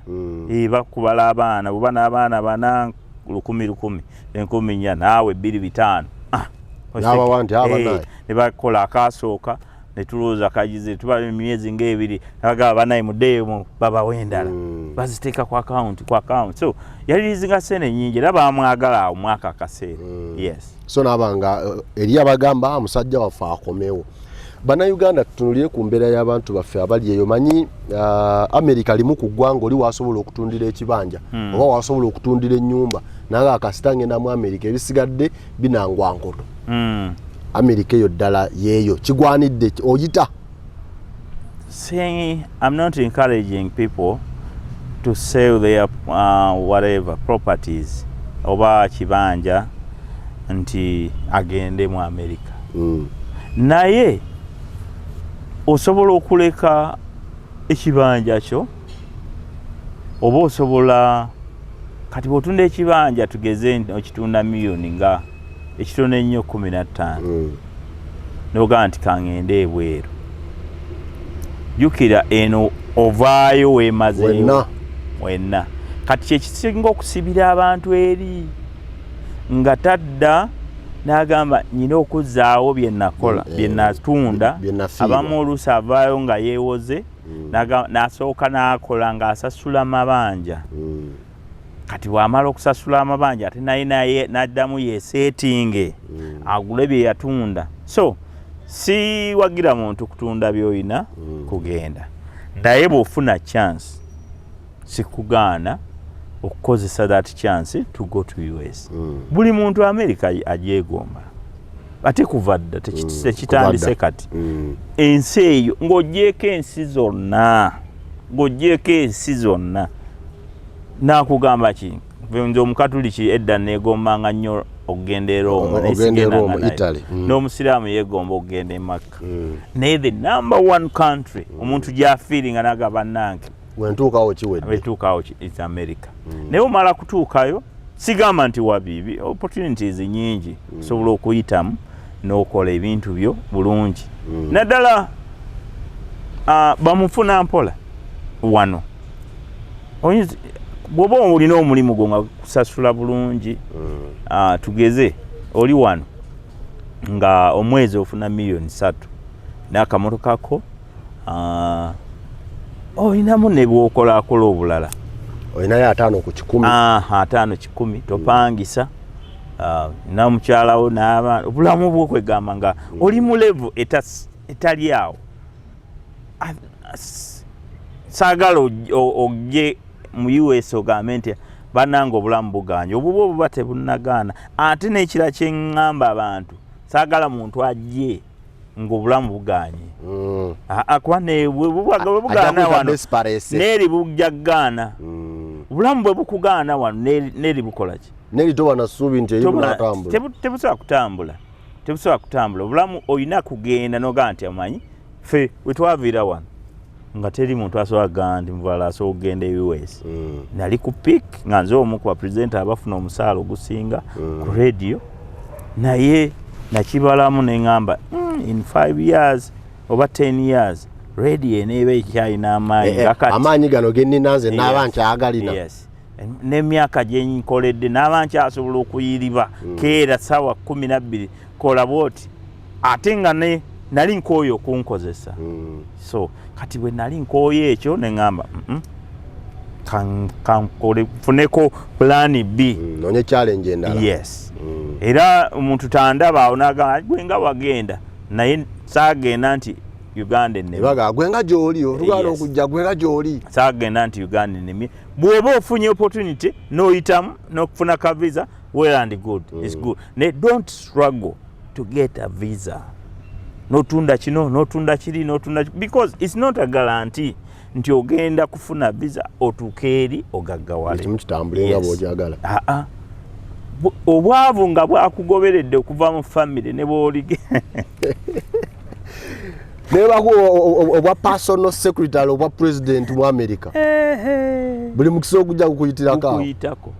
Eh, bakubala abaana, bwoba n'abaana bana, 1000 1000, 4000, naawe 2500. Ah, N'abawa nti, "Aba Eh, naye." Ne bakola akasooka, ne tulowooza kagize, tuba emyezi ng'ebiri, nabagamba banaye muddeyo, babawe endala. Baziteeka ku akawunti, ku akawunti. So yalirizinga sente nyingi era bamwagala awo mwaka akaseera. Yes. So naaba nga eri abagamba, "Ah, musajja waffe akomewo." Bannayuganda, tutunulire ku mbeera y'abantu baffe abali eyo. Manyi America limu ku ggwanga oli wasobola okutundira ekibanja oba wasobola okutundira ennyumba, naye akasita ngenda mu America, ebisigadde binangwa nkoto. America eyo ddala yeeyo kigwanidde oyita? Saying I'm not encouraging people to sell their whatever properties oba kibanja nti agende mu America. Naye osobola okuleka ekibanja kyo, oba osobola kati bw'otunda ekibanja, tugeze nti okitunda miliyoni nga ekitono ennyo 15, nogamba nti kaŋŋende ebweru, jjukira eno ovaayo weemazeewo. Wenna. Wenna. Kati kyekisinga okusibira abantu eri Nga tadda n'agamba nyina okuzzaawo bye nakola, bye natunda. Bye nafiirwa. Abamu oluusi avaayo nga yeewoze, n'asooka n'akola ng'asasula mabanja. Kati bw'amala okusasula amabanja, ate naye n'addamu yeeseetinge, agule bye yatunda. So siwagira muntu kutunda by'olina kugenda, naye bw'ofuna chance, sikugaana okukozesa that chance to go to US. Buli muntu America agyegomba, ate kuva dda, tekitandise Kuva dda. kati. Ensi eyo, ng'ogyeko ensi zonna, ng'ogyeko ensi zonna, nakugamba ki, nze Omukatuliki edda neegombanga nnyo okugenda e Roma, naye Ogenda e sigendanga Roma, nayo. Italy. N'Omusiraamu yeegomba okugenda e Makka, naye the number one country omuntu gy'afiiringa n'agamba nange Wentuukawo kiwedde. Wetuukawo is America. Naye omala kutuukayo, sigamba nti wabibi, opportunities nyingi osobola okuyitamu n'okola ebintu byo bulungi, naddala bamufuna mpola wano. Bw'oba olina omulimu gwo nga kusasula bulungi, tugeze oli wano nga omwezi ofuna 3 million n'akamotoka ko, olinamu ne bwokolakola obulala. Olinayo 50 ku 100. Aha, 50 100, topangisa, namukyalawo n'abaana, obulamu bwokwegamba nga oli mu level etali awo. Saagala ojje mu US ogambe nti bannange obulamu buganye, obubwo buba tebunnagaana. Ate n'ekira kyeŋŋamba abantu, saagala muntu ajje ng'obulamu buganye. Kuba bwe bugaana Ajja kuyita wano, desperate. n'eri bujja kugaana. Obulamu bwe bukugaana wano, n'eri bukola ki? Neri toba na ssuubi nti eri bunatambula. Tebusobola kutambula, tebusobola kutambula. Obulamu olina kugenda nogamba nti omanyi ffe wetwaviira wano nga teri muntu asobola kugamba nti muvala asobola okugenda e US. Nali ku peak nga nze omu ku bapurezidenti abafuna omusaala ogusinga ku radio, naye nakibalamu neŋŋamba, in 5 years oba 10 years radio eneeba ekyalina amaanyi nga kati?" Amaanyi gano gennina nze naaba Yes. nkyagalina? Yes. N'emyaka gyenkoledde naaba nkyasobola okuyiriba keera sawa 12 kola bwoti, ate nga ne nali nkooyo okunkozesa. So kati bwe nali nkooyo ekyo, neŋŋamba, kankole nfuneko plan B." Nonye challenge endala. Yes. Era omuntu tandaba awo nagamba, "Gwe nga wagenda," naye saagenda nti Uganda enneme. Ebaga gwe nga gy'oli otugaana Yes. okujja, gwe nga gy'oli. Saagenda nti Uganda ennemye. Bw'oba ofunye opportunity n'oyitamu n'okufuna ka visa, well and good, it's good, naye don't struggle to get a visa n'otunda kino, n'otunda kiri, n'otunda because it's not a guarantee nti ogenda kufuna visa otuuke eri ogaggawale. Ekimu kitambule nga Yes. bw'ogyagala. Aa. Obwavu nga bwakugoberedde okuva mu famire ne bw'olige. Nebaku obwa personal secretary obwa president mu America, buli mukisa ogujja gukuyitirako awo. Gukuyitako.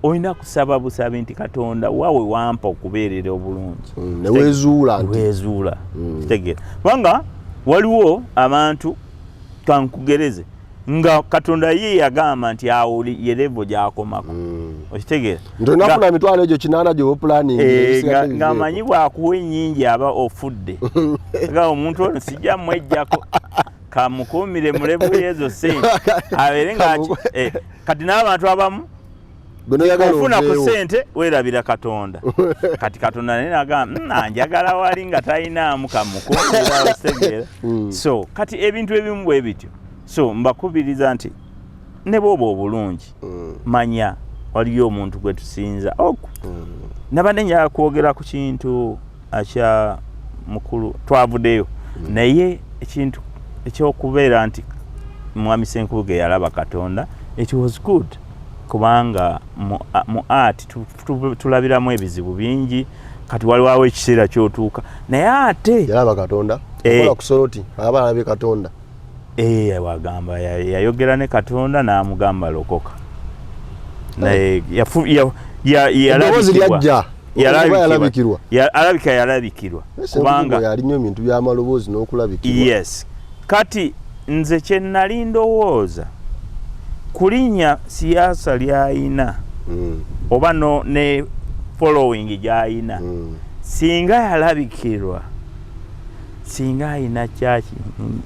Olina kusaba busabi nti Katonda waawe wampa okubeerera obulungi. Ne weezuula nti Weezuula, kitegeera, kubanga waliwo abantu, kankugereze, nga Katonda ye yagamba nti awo ye level gyakomako, okitegeera? Nti olina funa 800,000 gyoba planning. Ng'amanyi bw'akuwa ennyingi aba ofudde, nga omuntu ono sijja mwejjako, kamukuumire mu level y'ezo sente abeere nga kati n'abantu abamu ofuna ku sente weerabira Katonda. Kati Katonda naye nagamba, anjagala wali nga talinaamu, kamukuumira," okitegeera? So kati ebintu ebimu bwe bityo. So mbakubiriza nti ne bwoba obulungi, manya waliyo omuntu gwe tusinza oku. Nabadde njagala kwogera ku kintu akya mukulu, twavuddeyo, naye ekintu ekyokubeera nti Mwami Senkubuge yalaba Katonda, it was good, kubanga mu art tulabiramu ebizibu bingi. Kati waliwawo ekiseera kyotuuka, naye ate Yalaba Katonda? Okola ku soroti aba alabye Katonda? Wagamba yayogera ne Katonda n'amugamba lokoka, naye Eddoboozi yalabikibwa. lyajja oba yalabikirwa? Alabika yalabikirwa. Kubanga kubanga yalinyo ebintu by'amaloboozi n'okulabikirwa. Yes. Kati nze kye nali ndowooza kulinnya siyaasa lyayina oba no ne following gy'ayina, singa yalabikirwa, singa ayina kyaki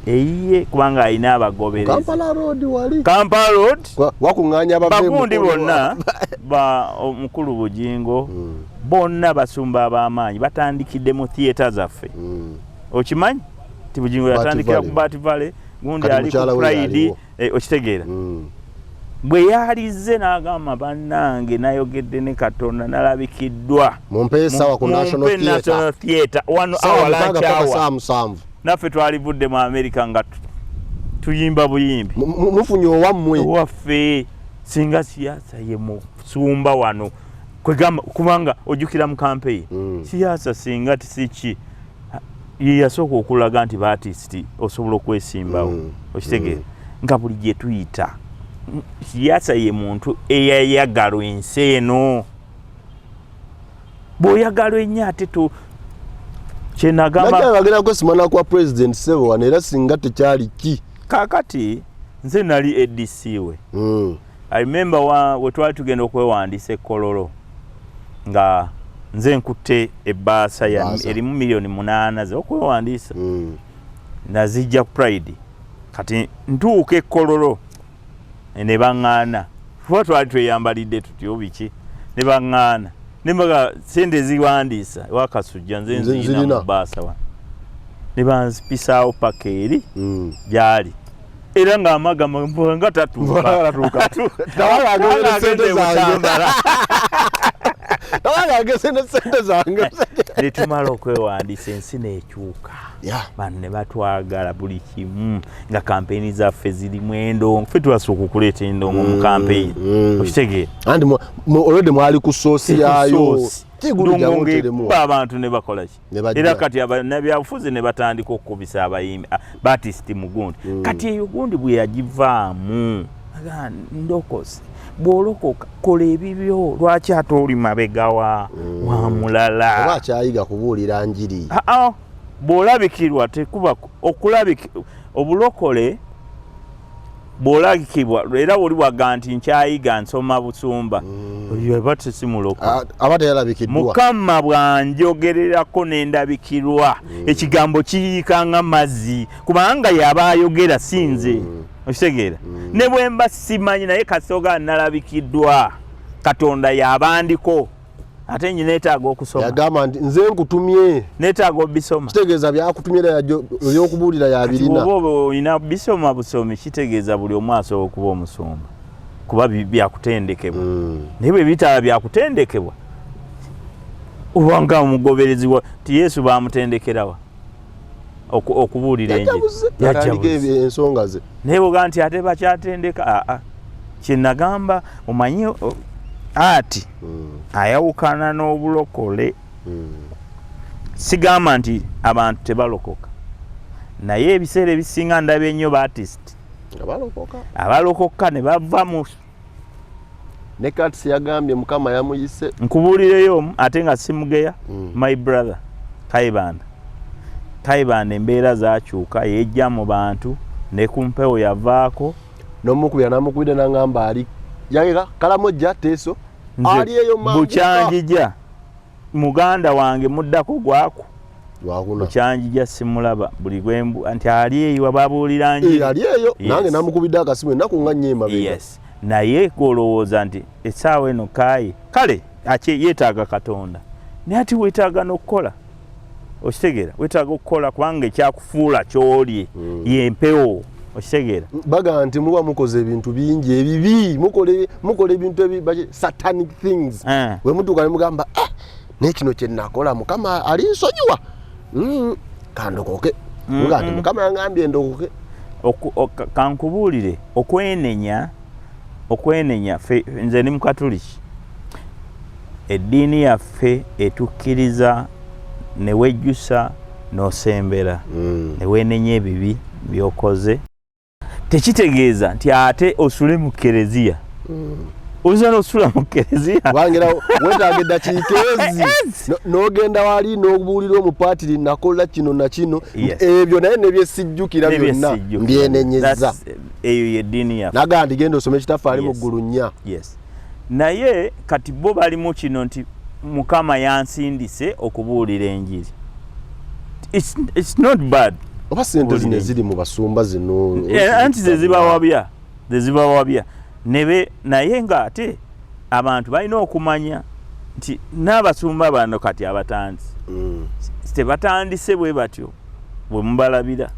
eyiye, kubanga ayina abagoberezi. Kampala Road wali. Kampala Road. Wakuŋŋaanya abava e Bagundi Mukono. bonna ba omukulu Bugingo, bonna basumba ab'amaanyi batandikidde mu theatre zaffe. Okimanyi ti Bugingo Bat yatandikira Valley. ku Bat Valley, gundi Kati ali ku mukyala we Pride. yaliwo. Okitegeera? Bwe yalize n'agamba, "Bannange, nayogedde ne Katonda, nalabikiddwa." Mumpe essaawa ku Mumpe National Theatre. National Theatre wano Saawa awa 6 paka lunch hour. Saa 7. Naffe twalivudde mu America nga tuyimba buyimbi. Mufunye owammwe. Owaffe. Singa siyaasa ye musumba wano, kwegamba, kubanga ojjukira mu campaign, siyaasa singa tisiki ye yasooka okulaga nti ba artist osobola okwesimbawo. Okitegeera? Nga buli gye tuyita, siyaasa ye muntu eyayagalwa ensi eno. Bw'oyagalwa ennyo ate to kyenagamba. Najja bagenda kwesimana kwa president sebo wano, era singa tekyali ki. Kaakati nze nali ADC we. I remember we twali tugenda okwewandiisa ekololo, nga nze nkutte ebbaasa ya Ebbaasa. erimu miliyoni 8 z'okwewandiisa. Nazijja ku Pride. Kati ntuuka ekkololo ne baŋŋaana, kuba twali tweyambalidde tutyo biki, ne baŋŋaana ne mbaga sente ziwandiisa ewakasujja nze Nze nziyina nzirina. mu bbaasa wano, ne banzipisaawo paka eri gyali, era ng'amagamba nga tatuuka. Tatuuka. Tabanga agenda sente zange. Butambala. Tabanga ageze ne sente zange. Ne tumala okwewandiisa, ensi n'ekyuka. Bano ne batwagala buli kimu, nga kampeyini zaffe zirimu endongo. Ffe twasooka okuleeta endongo mu kampeyini. Okitegeera? Anti already mwali ku source yaayo. Kigulu ndongo jangu oteremu. Ng'ekuba abantu ne bakola ki? Ne bajja. Era kati bannabyabufuzi ne batandika okukubisa abayimbi, ba artist mu gundi. Kati eyo gundi bwe yagivaamu, aga ndokose. Bw'olokoka kola ebibyo, lwaki ate oli mabega wa Oba mulala? akyayiga kubuulira njiri. Aa, bw'olabikirwa tekuba okulabiki obulokole. Bw'olabikibwa era oli bwaga nti nkyayiga nsoma busumba, oyo aba tesimulokole. Aba teyalabikiddwa. Mukama bw'anjogererako nendabikirwa, ekigambo kiyiika nga mazzi, kubanga yaba ayogera, si nze. Okitegeera? Ne bwe mba simanyi, naye kasoga nalabikiddwa, Katonda yabandiko, ate nyi neetaaga okusoma. Yagamba nti nze nkutumye. Neetaaga obisoma. Kitegeeza byakutumye era ebyokubuulira yabirina. Bwoba olina bisoma busomi, kitegeeza buli omu asobola okuba omusumba, kuba byakutendekebwa. Naye bwe bitaba byakutendekebwa, obanga omugoberezi wa ti Yesu bamutendekerawa okubuulira enjiri? Yajja buze. Yajja Natandika buze. ensonga ze. Naye bwoga nti ate bakyatendeka, aa, kyenagamba omanyi ati ayawukana n'obulokole. Sigamba nti abantu tebalokoka, naye ebiseera ebisinga ndaba ennyo ba artist Nga balokoka. Abalokoka ne bava mu Ne Kats yagambye Mukama yamuyise. Nkubuulireyo omu ate nga simugeya. My brother Kaibanda, Kaibanda embeera zakyuka, yejja mu bantu ne ku mpewo yavaako. Nomukubira, namukubira nangamba ali yageka Kalamojja Teeso. Nze Ali eyo manguka. Bukyanjija muganda wange muddako gwaku. Lwakuna. Bukyanjija simulaba, buli gwembu nti ali eyo babuulira njiri. Eh, ali eyo. Yes. Nange namukubidde akasimu ennaku nga nnyo emabega. Yes, naye golowooza nti essaawa eno kaayi kale ake yeetaaga Katonda, naye ate weetaaga n'okukola. Okitegeera? Weetaaga okukola, kubanga ekyakufuula kyoli yempewo. Okitegeera? Baga nti muba mukoze ebintu bingi ebibi, mukola ebintu satanic things. Bwe mutuuka ne mugamba, "Ah, naye kino kye nakola Mukama ali nsonyiwa, kandokoke." Muga nti Mukama yangambye ndokoke. Kankubuulire, okwenenya fe, nze ndi Mukatuliki, eddiini yaffe etukkiriza ne wejjusa n'osembera ne weenenya ebibi by'okoze. Tekitegeeza nti ate osule mu kereziya. Oyinza n'osula mu kereziya. Kubanga weetaaga eddakiika ezi n'ogenda wali n'obuulira omupaatiri, nakola kino na kino, ebyo naye nebyesijjukira byonna N'ebyesijjukira. mbyenenyeza. Eyo yeddiini yaffe. Nagaa nti genda osome Ekitaffe ali mu Yes. ggulu nnya. Yes, naye kati bo balimu kino nti Mukama yansindise okubuulira enjiri. It's not bad. Oba sente zino eziri mu basumba zino? Anti zezibawabya, zezibawabya nebe. Naye nga ate abantu balina okumanya nti n'abasumba bano kati abatandise, tebatandise bwe batyo bwe mubalabira.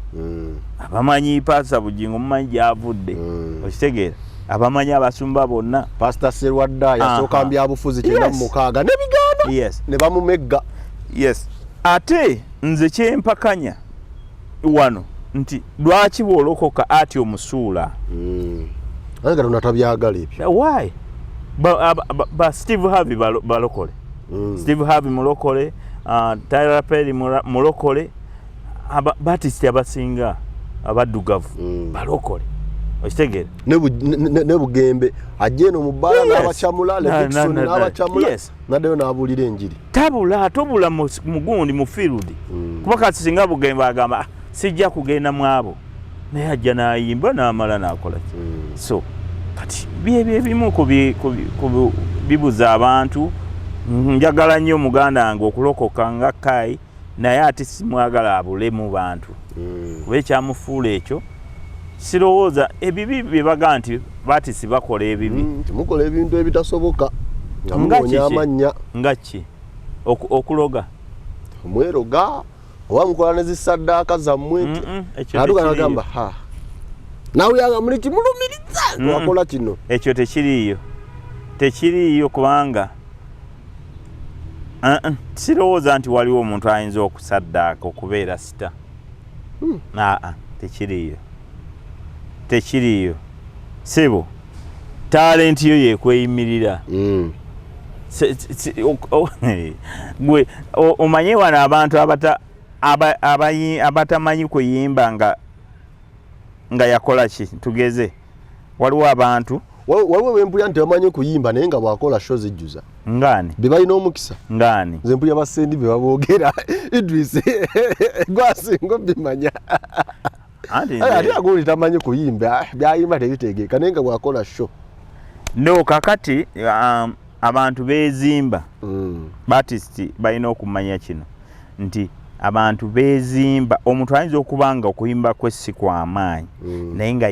Abamanyi Pastor Bugingo mumanyi gyavudde. Okitegeera? Abamanyi abasumba bonna. Pastor Serwadda yasooka mbyabufuzi 96 nebigaana, ne bamumegga. Yes, ate nze kyempakanya wano nti lwaki bw'olokoka ati omusuula? Naye Katonda tabyagala ebyo. Why? Ba Steve Harvey balokole. Steve Harvey mulokole, Tyler Perry mulokole, ba artist abasinga abaddugavu balokole. Okitegeera? Ne Bugembe ajja eno mu bbaala n'abakyamula, Levixone n'abakyamula, naddayo n'abuulira enjiri. Tabula, tobula mugundi mu field. Kuba kati singa Bugembe agamba, "Ah, sijja kugenda mu abo," naye ajja n'ayimba n'amala n'akola ki. So kati byebyo ebimu ku bibuza abantu. Njagala nnyo muganda wange okulokoka nga Kai, naye ate simwagala abule mu bantu, kuba ekyamufuula ekyo sirowooza ebibi bye baga nti ba artist bakola ebibi. Timukola ebintu ebitasoboka nga Nga munoonya kiki? amannya. Nga ki? Okuloga? Mweroga oba mukola ne zisaddaaka zammwe nti Ekyo natuka tekiriiyo. nagamba ha nawulira muli kimulumiriza, twakola kino. Ekyo tekiriiyo, tekiriiyo, kubanga sirowooza nti waliwo omuntu ayinza okusaddaaka okubeera star. Aa, tekiriiyo, tekiriiyo sebo. Talent yo yekweyimirira. Gwe omanye wano abantu abatamanyi kuyimba nga yakola ki? Tugeze, waliwo abantu Waliwo bempulira nti bamanyi kuyimba, naye nga bwakola show zijjuza. Ngaani? Be balina omukisa. Ngaani? Nze mpulira basendi be baboogera. Idris, gwasinga obimanya. Anti Ate agundi tamanyi kuyimba, byayimba tebitegeeka, naye nga bwakola show. No, kakati abantu beezimba. Ba artist balina okumanya kino nti abantu beezimba. Omuntu ayinza okuba nga okuyimba kwe si kwamaanyi, naye nga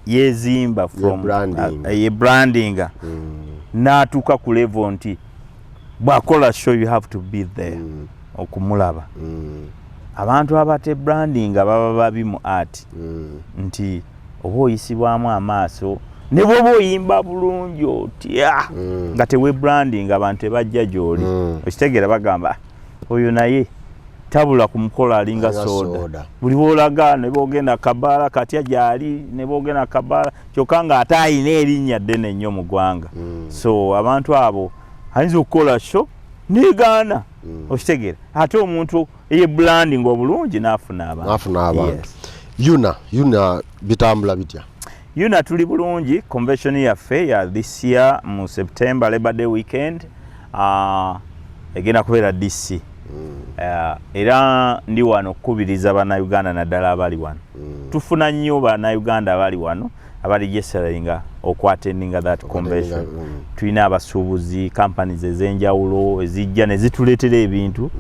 yeezimba from Ye branding. Ye brandinga n'atuuka ku level nti bw'akola show you have to be there okumulaba. Abantu abate brandinga baba babi mu art, nti oba oyisibwamu amaaso ne bwoba oyimba bulungi otya, nga tewe branding, abantu tebajja gy'oli. Okitegeera? Bagamba, "Ah, oyo naye tabula ku mukolo, alinga Alinga soda." soda. Buli bwolaga ne bwogenda kabaala katya gyali, ne bwogenda kabaala, kyokka nga ate ayina erinnya ddene nnyo mu ggwanga. So abantu abo ayinza okukola show negaana. Okitegeera? Ate omuntu eye branding obulungi n'afuna abantu. N'afuna abantu. Yes. Yuna, yuna bitambula bitya? Yuna tuli bulungi. Convention yaffe ya this year mu September, Labor Day weekend, egenda kubeera DC. Era ndi wano okukubiriza Bannayuganda, naddala abali wano. Tufuna nnyo Bannayuganda abali wano abaregisteringa okuattendinga that convention. Tulina abasuubuzi, companies ez'enjawulo ezijja ne zituleetera ebintu,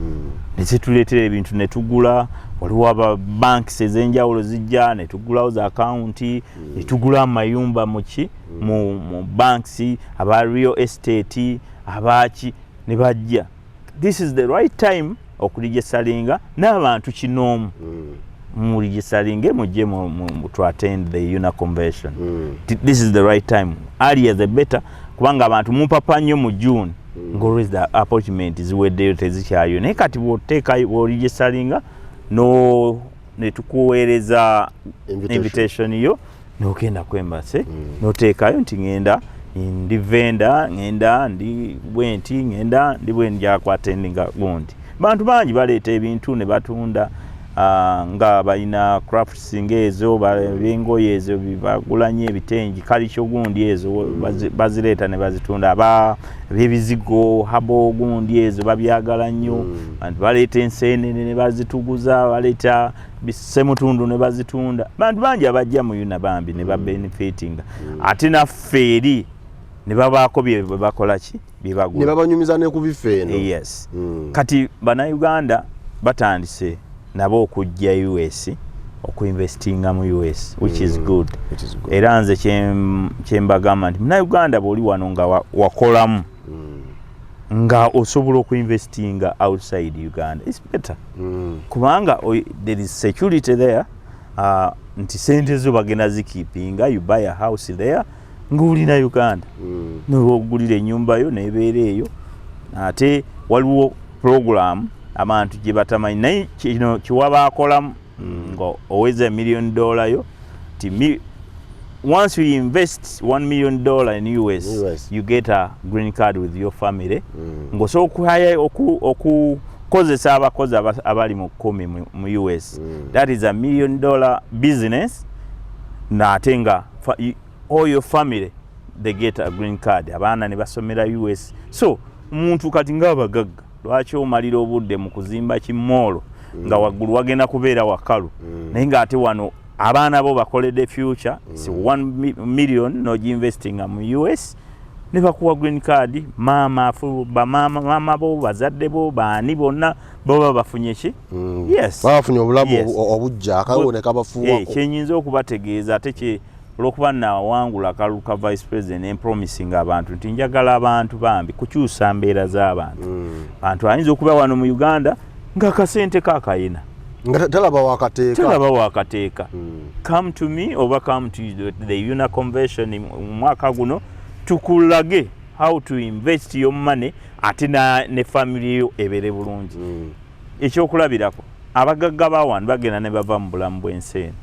ne zituleetera ebintu ne tugula. Waliwo aba banks ez'enjawulo zijja ne tugulawo za akawunti, ne tugula amayumba muki mu banks, aba real estate, abaki ne bajja. This is the right time okuregisteringa n'abantu kinoomu. Muregisteringe mujje to attend the UNA convention. This is the right time, earlier the better, kubanga abantu mupapa nnyo mu June, nga always the appointment ziweddeyo, tezikyayo. Naye kati bw'oteekayo, bw'oregisteringa no netukuweereza Invitation. Invitation yo, nogenda ku embassy, noteekayo nti ngenda, ndi vendor, ngenda ndi bwenti, ngenda ndi bwe nja kuattendinga gundi. Bantu bangi baleeta ebintu ne batunda, nga balina crafts ng'ezo, b'engoye ezo bagula nnyo ebitengi, kalikyo gundi ezo bazireeta ne bazitunda. Aba b'ebizigo habo gundi ezo babyagala nnyo. Bantu baleeta enseenene ne bazituguza, baleeta bisemutundu ne bazitunda. Bantu bangi abajja mu UNA bambi ne babenefitinga. Ate naffe eri Ne babaako bye bakola ki, bye Ne bagula. Babanyumiza ne ku bifo eno. Yes. Kati Bannayuganda batandise nabo okujja US, okuinvestinga mu US, which is good. Which is good. Era nze kyembagamba nti Munnayuganda bw'oli wano nga wakolamu nga osobola okuinvestinga outside Uganda, it's better, kubanga there is security there, nti sente zo bagenda zikeepinga. You buy a house there ng'olina Uganda, nogulira ennyumba yo nebeera eyo. Ate waliwo program abantu gye batamanyi, naye kino kiwabaakolamu nga oweza $1 million yo ti once you invest $1 million in US, US. you get a green card with your family, ng'osobola okuhaya okukozesa abakozi abali mu 10 mu US. That is $1 million business, naate nga all your family, they get a green card, abaana ne basomera US. So omuntu kati ng'abagagga, lwaki omalira obudde mu kuzimba kimmoolo nga waggulu wagenda kubeera wakalu, naye ng'ate wano abaana bo bakoledde future? Si 1 million n'ogiinvestinga mu US ne bakuwa green card, maama afu bamaama, maama bo, bazadde bo, baani bonna baba bafunye ki? Yes. Baba bafunye obulamu obujja akawo ne kabafuuwako. Kyenyinza okubategeeza ate kye, olwokuba nawangula akalulu ka vice president, nempromisinga abantu nti njagala abantu bambi kukyusa mbeera z'abantu. Bantu ayinza okuba wano mu Uganda ng'akasente kakayina, nga talaba wakateeka. Talaba wakateeka. Come to me oba come to the UNA convention mu mwaka guno, tukulage how to invest your money, ate ne family yo ebeere bulungi. Ekyokulabirako, abagagga ba wano bagenda ne bava mu bulamu bw'ensi eno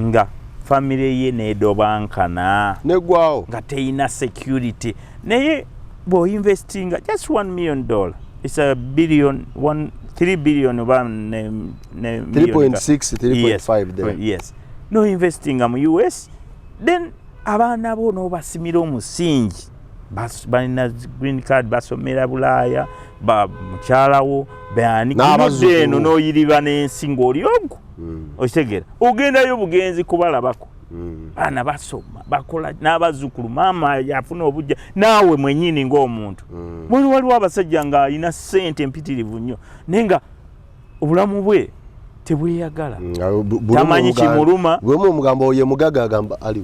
nga family ye needobankana, neggwawo, nga teyina security. Naye bw'oinvestinga just $1 million, it's a billion, one, 3 billion oba ne million. 3.6, 3.5 there. Yes, no investinga mu US, then abaana bo n'obasimira omusingi. Balina green card, basomera Bulaaya, ba mukyalawo baani. N'abazzukulu. Eno n'oyiriba n'ensi ng'oli ogwo, okitegeera, ogendayo bugenzi kubalabako. Baana basoma, bakola, n'abazzukulu, maama yafuna obujja, naawe mwenyini ng'omuntu. Waliwo abasajja ng'alina ssente empitirivu nnyo, naye nga obulamu bwe tebweyagala. Tamanyi kimuluma. Bwemu omugambo ye mugaga agamba ali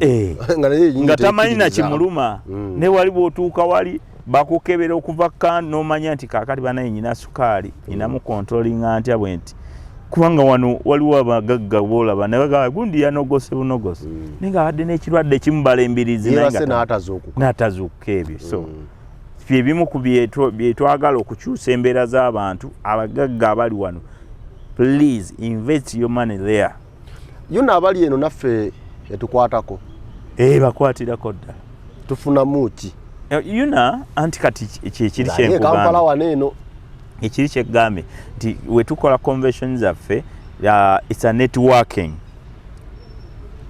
nga naye yennyini nga tamanyi na tekkiriza. kimuluma. Ne wali bw'otuuka wali bakukebera okuva kan n'omanya nti kaakati banaye nyina sukaali, nyinamu controllinga ntya bwe nti, kubanga wano waliwo abagagga boolaba ne bagamba gundi yanogose bunogose, naye nga abadde n'ekirwadde kimubala embirizi, naye yeebase nga n'atazuukuka. N'atazuukuka ebyo. So byebimu ku byetwagala okukyusa embeera z'abantu. Abagagga abali wano, please invest your money there. Yonna abali eno naffe etukwatako? Eh, bakwatirako ddala. Tufunamu ki? UNAA anti kati kyekiri Naye Kampala kyenkugambye, wano eno. Ekiri kyekugambye nti wetukola convention zaffe, it's a networking.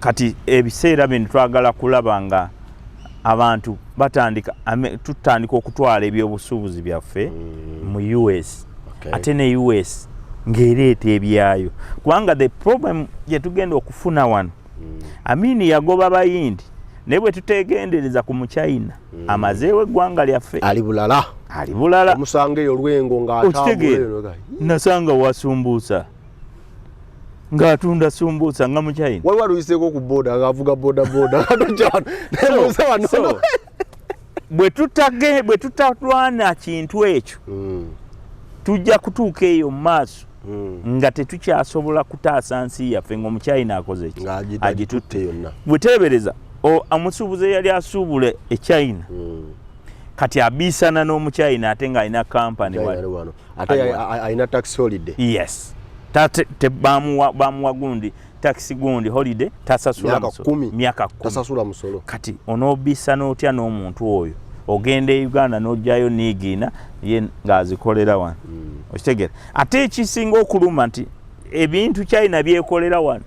Kati ebiseera bino twagala kulaba nga abantu batandika tutandika okutwala ebyobusuubuzi byaffe mu US, ate ne US ng'ereeta ebyayo, kubanga the problem gye tugenda okufuna wano, Amini yagoba Bayindi, naye bwe tutegendereza ku Muchina amazeewo eggwanga lyaffe. Ali bulala. Ali bulala. Omusanga eyo Lwengo ng'atambula. Okitegeera? Eno Nasanga wasumbuusa ng'atunda sumbuusa nga Muchina. Waliwo aluyiseeko ku boda ng'avuga boda boda tojja wano. So, bwe tutalwana kintu ekyo, tujja kutuuka eyo mu maaso nga tetukyasobola kutaasa nsi yaffe, ng'Omuchina akoze ki? Agitutte Agitutte. yonna. Bweteebereza omusuubuzi eyali asuubula e China, kati abiisana n'Omuchina ate ng'alina kampani China wano. ali wano ate Ali wano. alina tax holiday. Yes, bamuwa gundi tax gundi holiday, tasasula Myaka musolo. 10. Myaka 10. Tasasula musolo. Kati onoobisana otya n'omuntu oyo? Ogenda e Uganda n'ojjayo niigiina ye ng'azikolera wano, okitegeera? Ate ekisinga okuluma nti ebintu China byekolera wano,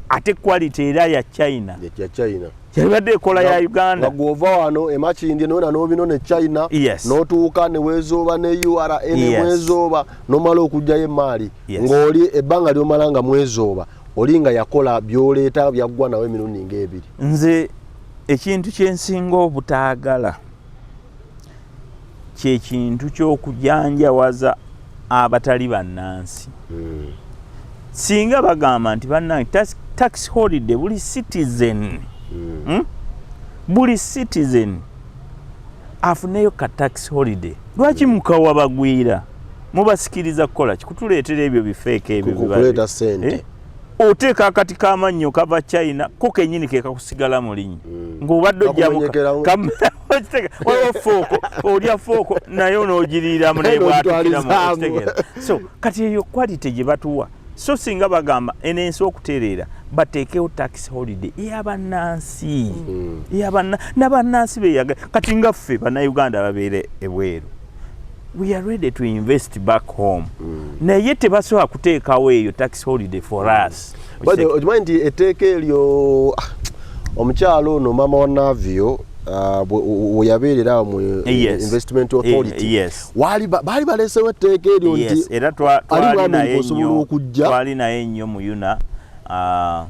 ate quality era ya China. Ya China. Yabadde ekola ya Uganda. Nga gwova wano emakindye nona n'obino ne China, n'otuuka ne weezooba ne URA ne mwezooba n'omala okuggyayo emaali, ng'oli ebbanga ly'omala nga mwezooba oli nga yakola by'oleeta byaggwa nawe emirundi ng'ebiri. Nze ekintu kyensinga obutaagala Ekyo ekintu ky'okujanjawaza abatali bannansi. Singa bagamba nti bannange, tax holiday buli citizen, Buli citizen afuneyo ka tax holiday, lwaki mukawa bagwira? Mubasikiriza kukola ki? Kutuleetera ebyo bifeeko ebyo. Kuleeta ssente. Eh? Oteeka akati k'amannyo kava China, ko kenyini ke kakusigala mu linnyo ng'obadde ojjamu. Kakumenyekeramu. Waliwo fork, olya fork naye onoogiriiramu naye bwatukiramu. N'ogitwalizaamu. Okitegeera? So kati eyo quality gye batuwa. So singa bagamba eno ensi okutereera, bateekewo tax holiday ey'abannansi, n'abannansi beyaga. Kati nga ffe Bannayuganda babeere ebweru, we are ready to invest back home, naye tebasobola kuteekawo eyo tax holiday for us. By the way, okimanyi nti etteeka eryo, omukyalo ono maama wa Navio, we yabeerera awo mu Investment Authority, baali baleesewo etteeka eryo nti era ali mu twali America naye osobola nnyo okujja. Twali naye nnyo mu UNAA,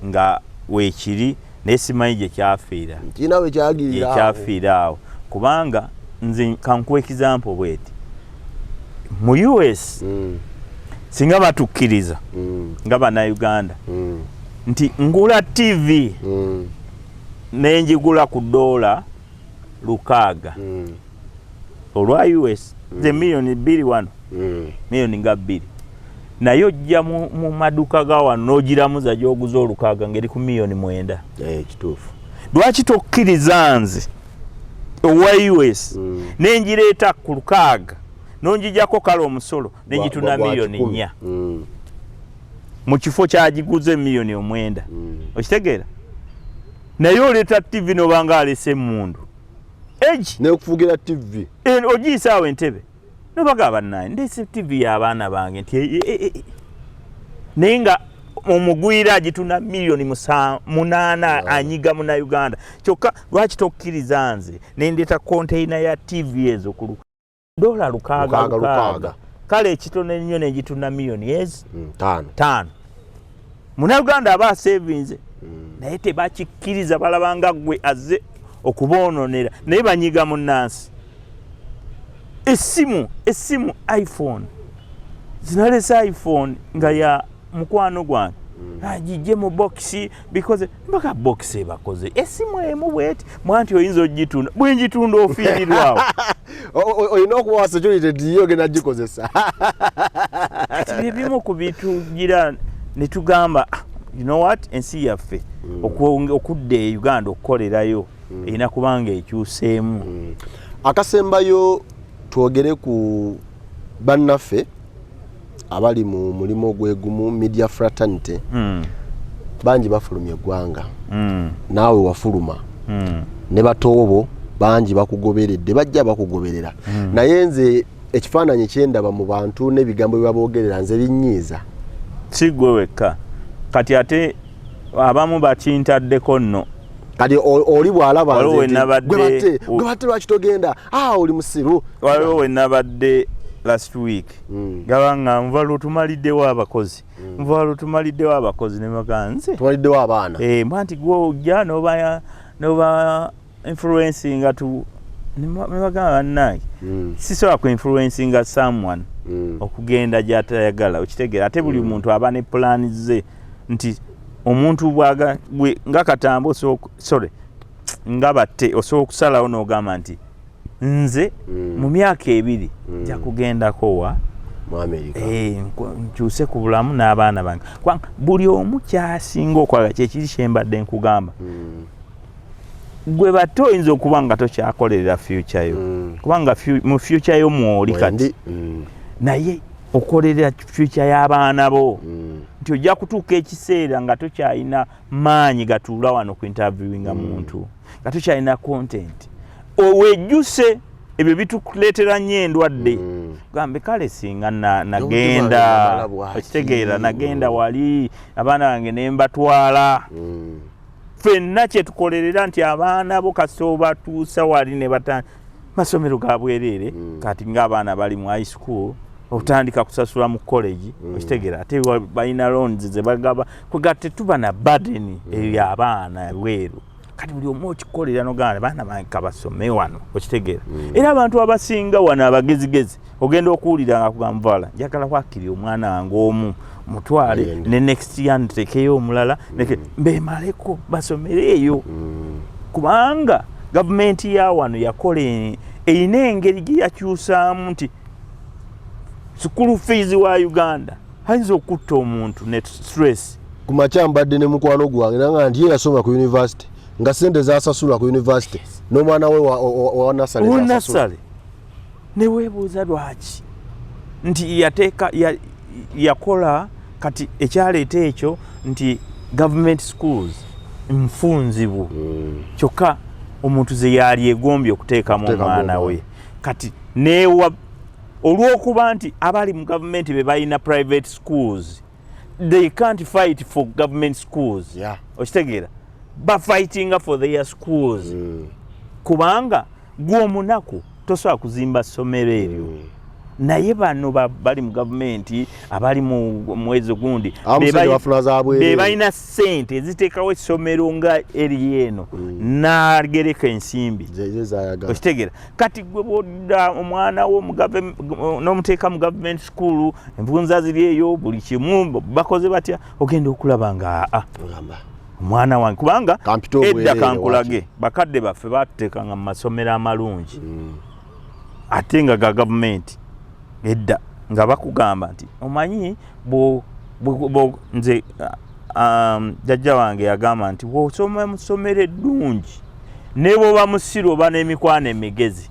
nga weekiri, naye simanyi gye kyafiira. Kirina we kyagirira awo. Gyekyafiira awo, kubanga nze kankuwa example bweti: mu US, singa batukkiriza nga Bannayuganda nti ngula TV nenjigula ku $600 olwa US, ze 2 miliyoni wano, miliyoni nga 2, naye ojja mu maduuka ga wano n'ogiramuza gy'oguza olukaaga ngeri ku 9 miliyoni. Eh, kituufu. Lwaki tokkiriza nze owa US nengireeta ku lukaaga, nonjijako kale omusolo, nengitunda Gwa miliyoni 100. 4 mu kifo kyagiguza 9 miliyoni? Okitegeera? Naye oleeta TV nobanga alese emundu egi. Nekufugira TV. Ogiyisa awo entebe nobaga, bannaye, ndeese TV y'abaana bange nti naye nga omugwira agitunda 8 miliyoni anyiga Munauganda. Kyokka lwaki tokkiriza nze nendeeta container ya TV ezo ku $600, Lukaaga, lukaaga, lukaaga. Kale ekitono ennyo negitunda miliyoni ezi 5. 5, Munauganda aba asevinze. Naye tebakikkiriza, balabanga gwe azze okuboononera, naye banyiga munnansi. Essimu iPhone, zinalesa iPhone nga ya mukwano gwange, agijje mu bokisi bikoze mbaka bokisi ebakoze essimu emu bweti mwanti oyinza ogitunda, bwengitunda ofiirirwawo. Olina okuwa security nti yo ogenda gikozesa. Kati byebimu ku bitugira ne tugamba, "Ah, you know what, ensi yaffe okudda e Uganda okukolerayo erina kubanga ekyuseemu." Akasembayo, twogere ku bannaffe abali mu mulimu gwegumu, media fraternity. Bangi bafulumya eggwanga. Naawe wafuluma ne batoobo bangi bakugoberedde, bajja bakugoberera. Naye nze ekifaananyi kyendaba mu bantu n'ebigambo bye baboogerera nze binyiiza. Si gwe wekka, kati ate abamu bakintaddeko nno. Kati oli bw'alaba Waliwo nze we nti, nabadde- "Gwe batte, gwe batte, lwaki togenda? Ah, oli musiru." Waliwo we nabadde last week, gaba nga nva lwetumaliddewo abakozi, nva lwetumaliddewo abakozi, ne baga nze tumaliddewo abaana. Eh, mbwa nti gwe ojja noba influencinga tu, ne bagamba, bannange, sisobola ku influencinga someone okugenda gy'atayagala. Okitegeera? Ate buli muntu aba ne pulaani ze, nti omuntu bwaga gwe nga Katamba osobola, sorry, nga batte osobola okusalawo n'ogamba nti nze mu myaka 2 nja kugendako wa? Mu America. Eh, nkyuse ku bulamu n'abaana bange, kubanga buli omu kyasinga okwagala kyekiri kyembadde nkugamba. Gwe batte oyinza okuba nga tokyakolerera future yo, kubanga mu future yo mwoli kati. Wendi. Naye okolerera future y'abaana bo, nti ojja kutuuka ekiseera nga tokyalina maanyi gatuula wano ku interviewinga muntu, nga tokyalina content, owejjuse. Ebyo bitukuleetera nnyo endwadde. Gambe kale singa nagenda Namala bwaki. Okitegeera? Nagenda wali abaana bange ne mbatwala. Ffenna kyetukolerera nti abaana bo kasita obatuusa wali ne bata masomero ga bwereere. Kati ng'abaana bali mu high school, otandika kusasula mu college. Okitegeera? Ate balina loans ze bagaba kwega, tetuba na burden eyo y'abaana bweru. Kati buli omu okikolera nogamba baana bange kabasome wano, okitegeera? Era abantu abasinga wano abagezigezi ogenda okuwulira nga kugamba, "Vala, njagala wakiri omwana wange omu mutwale Agende. ne next year ntekeyo omulala, bemaleko basomere eyo," kubanga gavumenti ya wano yakola erina engeri gye yakyusaamu nti school fees wa Uganda ayinza okutta omuntu ne stress. Ku makya mbadde ne mukwano gwange nanga nti ye yasoma ku university nga sente zasasula ku university n'omwana we wa nursery zasasula. Nursery, neweebuuza lwaki nti yateeka yakola kati ekyaleeta ekyo nti government schools nfunzibu, kyokka omuntu ze yali egombye okuteekamu okuteekamu omwana omwana. We kati newa olw'okuba nti abali mu gavumenti be balina private schools, they can't fight for government schools. Okitegeera? Bafightinga for their schools, kubanga gwe omunaku tosobola kuzimba ssomero eryo, naye bano bali mu gavumenti, abali mu mwezi gundi Abamu be sente bafuna za bwereere. be balina sente eziteekawo essomero nga eri eno n'agereka ensimbi ze zayagala. Okitegeera? Kati gwe bwodda omwana wo n'omuteeka mu government school, envunza ziri eyo, buli kimu bakoze batya, ogenda okulaba nga aa Ogamba, omwana wange kubanga Kampita edda obwereere. Kankulage, bakadde baffe batuteekanga mu masomero amalungi ate nga ga gavumenti edda, nga bakugamba nti omanyi nze jjajja wange yagamba nti bw'osoma mu ssomero eddungi ne bw'oba musiru oba n'emikwano emigezi.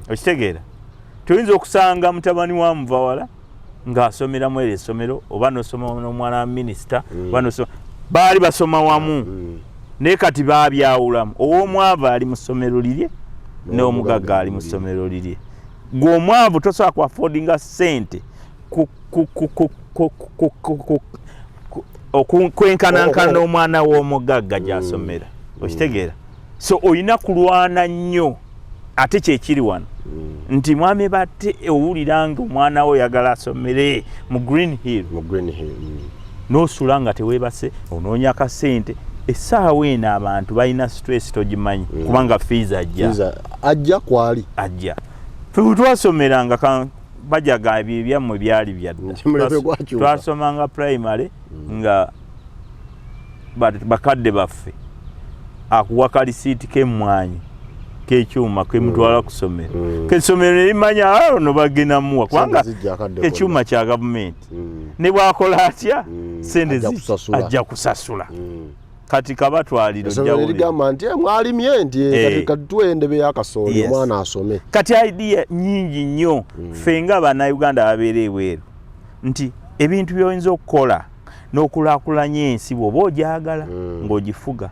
Okitegeera? Toyinza okusanga mutabani wa Muvawala ng'asomeramu eryo essomero, oba nosoma n'omwana wa minisita, oba nosoma, baali basoma wamu, naye kati baabyawulamu. Ow'omwavu ali mu ssomero lirye n'omugagga ali mu ssomero lirye. Gwe omwavu tosobola ku affordinga ssente kwenkanankana n'omwana w'omugagga gy'asomera. Okitegeera? So olina kulwana nnyo. Ate kyekiri wano nti mwami batte owulira nga omwana we oyagala asomere mu Green Hill, mu Green Hill. N'osula nga teweebase, onoonya akasente. Essaawa eno abantu balina stress togimanyi, kubanga fees ajja. Fees ajja kwali. Ajja. Ffe bwe twasomeranga bajaga ebyo ebyammwe byali byadda. Nti mulembe gwakyuka. Twasomanga primary nga bakadde baffe akuwa kalisiiti k'emmwanyi k'ekyuma kemutwala ku ssomero, k'essomero ne limanya, "Ah, ono bagenda muwa," kubanga Sente zijja akadde ekyuma kya gavumenti. Ne bwakola atya, sente Ajja kusasula. Ajja kusasula. Kati kabatwaliro. Essomero ligamba nti, "Eh, mwalimye nti eh, kati kati tuwe endebe y'akasooli omwana asome." Kati idea nyingi nnyo ffe nga Bannayuganda ababeera ebweru nti ebintu by'oyinza okukola n'okulaakulanya ensi bw'oba ogyagala ng'ogifuga,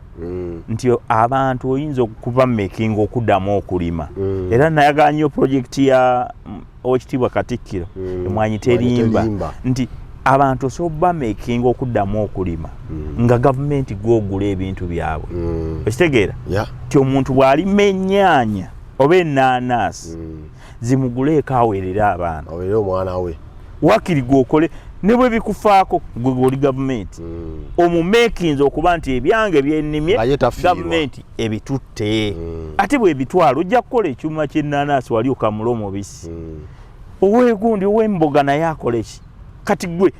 nti abantu oyinza okuba makinga okuddamu okulima. Era nayagala nnyo projekiti ya Owekitiibwa Katikkiro, Emwanyi Terimba, Terimba. nti abantu osobola bamakinga okuddamu okulima nga gavumenti gwogula ebintu byabwe. Okitegeera? Ti omuntu bw'alima ennyaanya oba ennaanaasi, zimuguleeko aweerere abaana. Aweere omwana we. Wakiri gwokole ne bwe bikufaako gwe oli gavumenti omumekinza okuba nti ebyange byennimye Nga ye tafiirwa. gavumenti ebitutte. Ate bwebitwala ojja kukola ekyuma ky'ennaanaasi wali okamule omubisi, owegundi ow'emboga naye akole ki. Kati gwe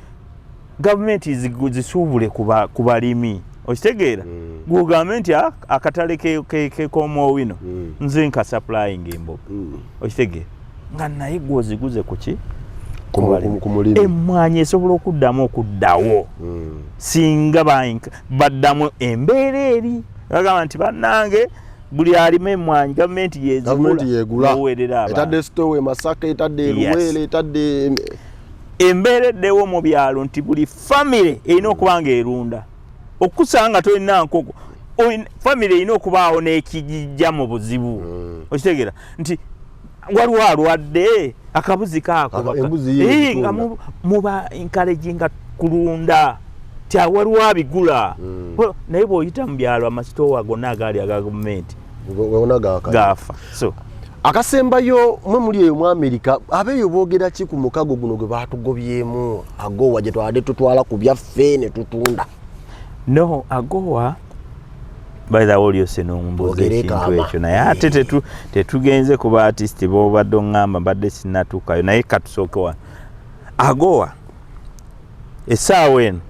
gavumenti zisuubule ku balimi. Okitegeera? Gweogambe nti, "Ah, akatale k'omwowino nze nkasupplyinga emboga." Okitegeera? Nga naye gwoziguze ku ki? Ku Ku balimi. ku mulimi. Emmwanyi esobola okuddamu okuddawo singa baddamu embeera eri bagamba nti bannange buli alima emmwanyi gavumenti gavumenti yegula yeziwerera abantu. Etadde sitowa e Masaka, etadde eruweere, etadde Embeera eddewo mu byalo nti buli famire erina okuba nga erunda, okusanga nga tolina nkoko, famire erina okubaawo n'ekigijja mu buzibu. Okitegeera nti waliwo alwadde akabuzi kaako Embuzi ye Eh, egitunda. nga muba encouraginga kulunda ti waliwo abigula. Naye bw'oyita mu byalo amasitowa gonna agaali aga gavumenti gonna gaaka. Gaafa. So Akasembayo, mwe muli eyo mu Amerika, abeeyo boogera ki ku mukago guno gwe baatugobyemu, AGOA gye twadde tutwala ku byaffe ne tutunda? No, AGOA By the way, olyose n'ombuuza Twogere ekintu kaama. ekyo, naye ate tetugenze ku ba artist b'obadde oŋŋamba, mbadde sinnatuukayo, naye katusooke wano. AGOA essaawa eno,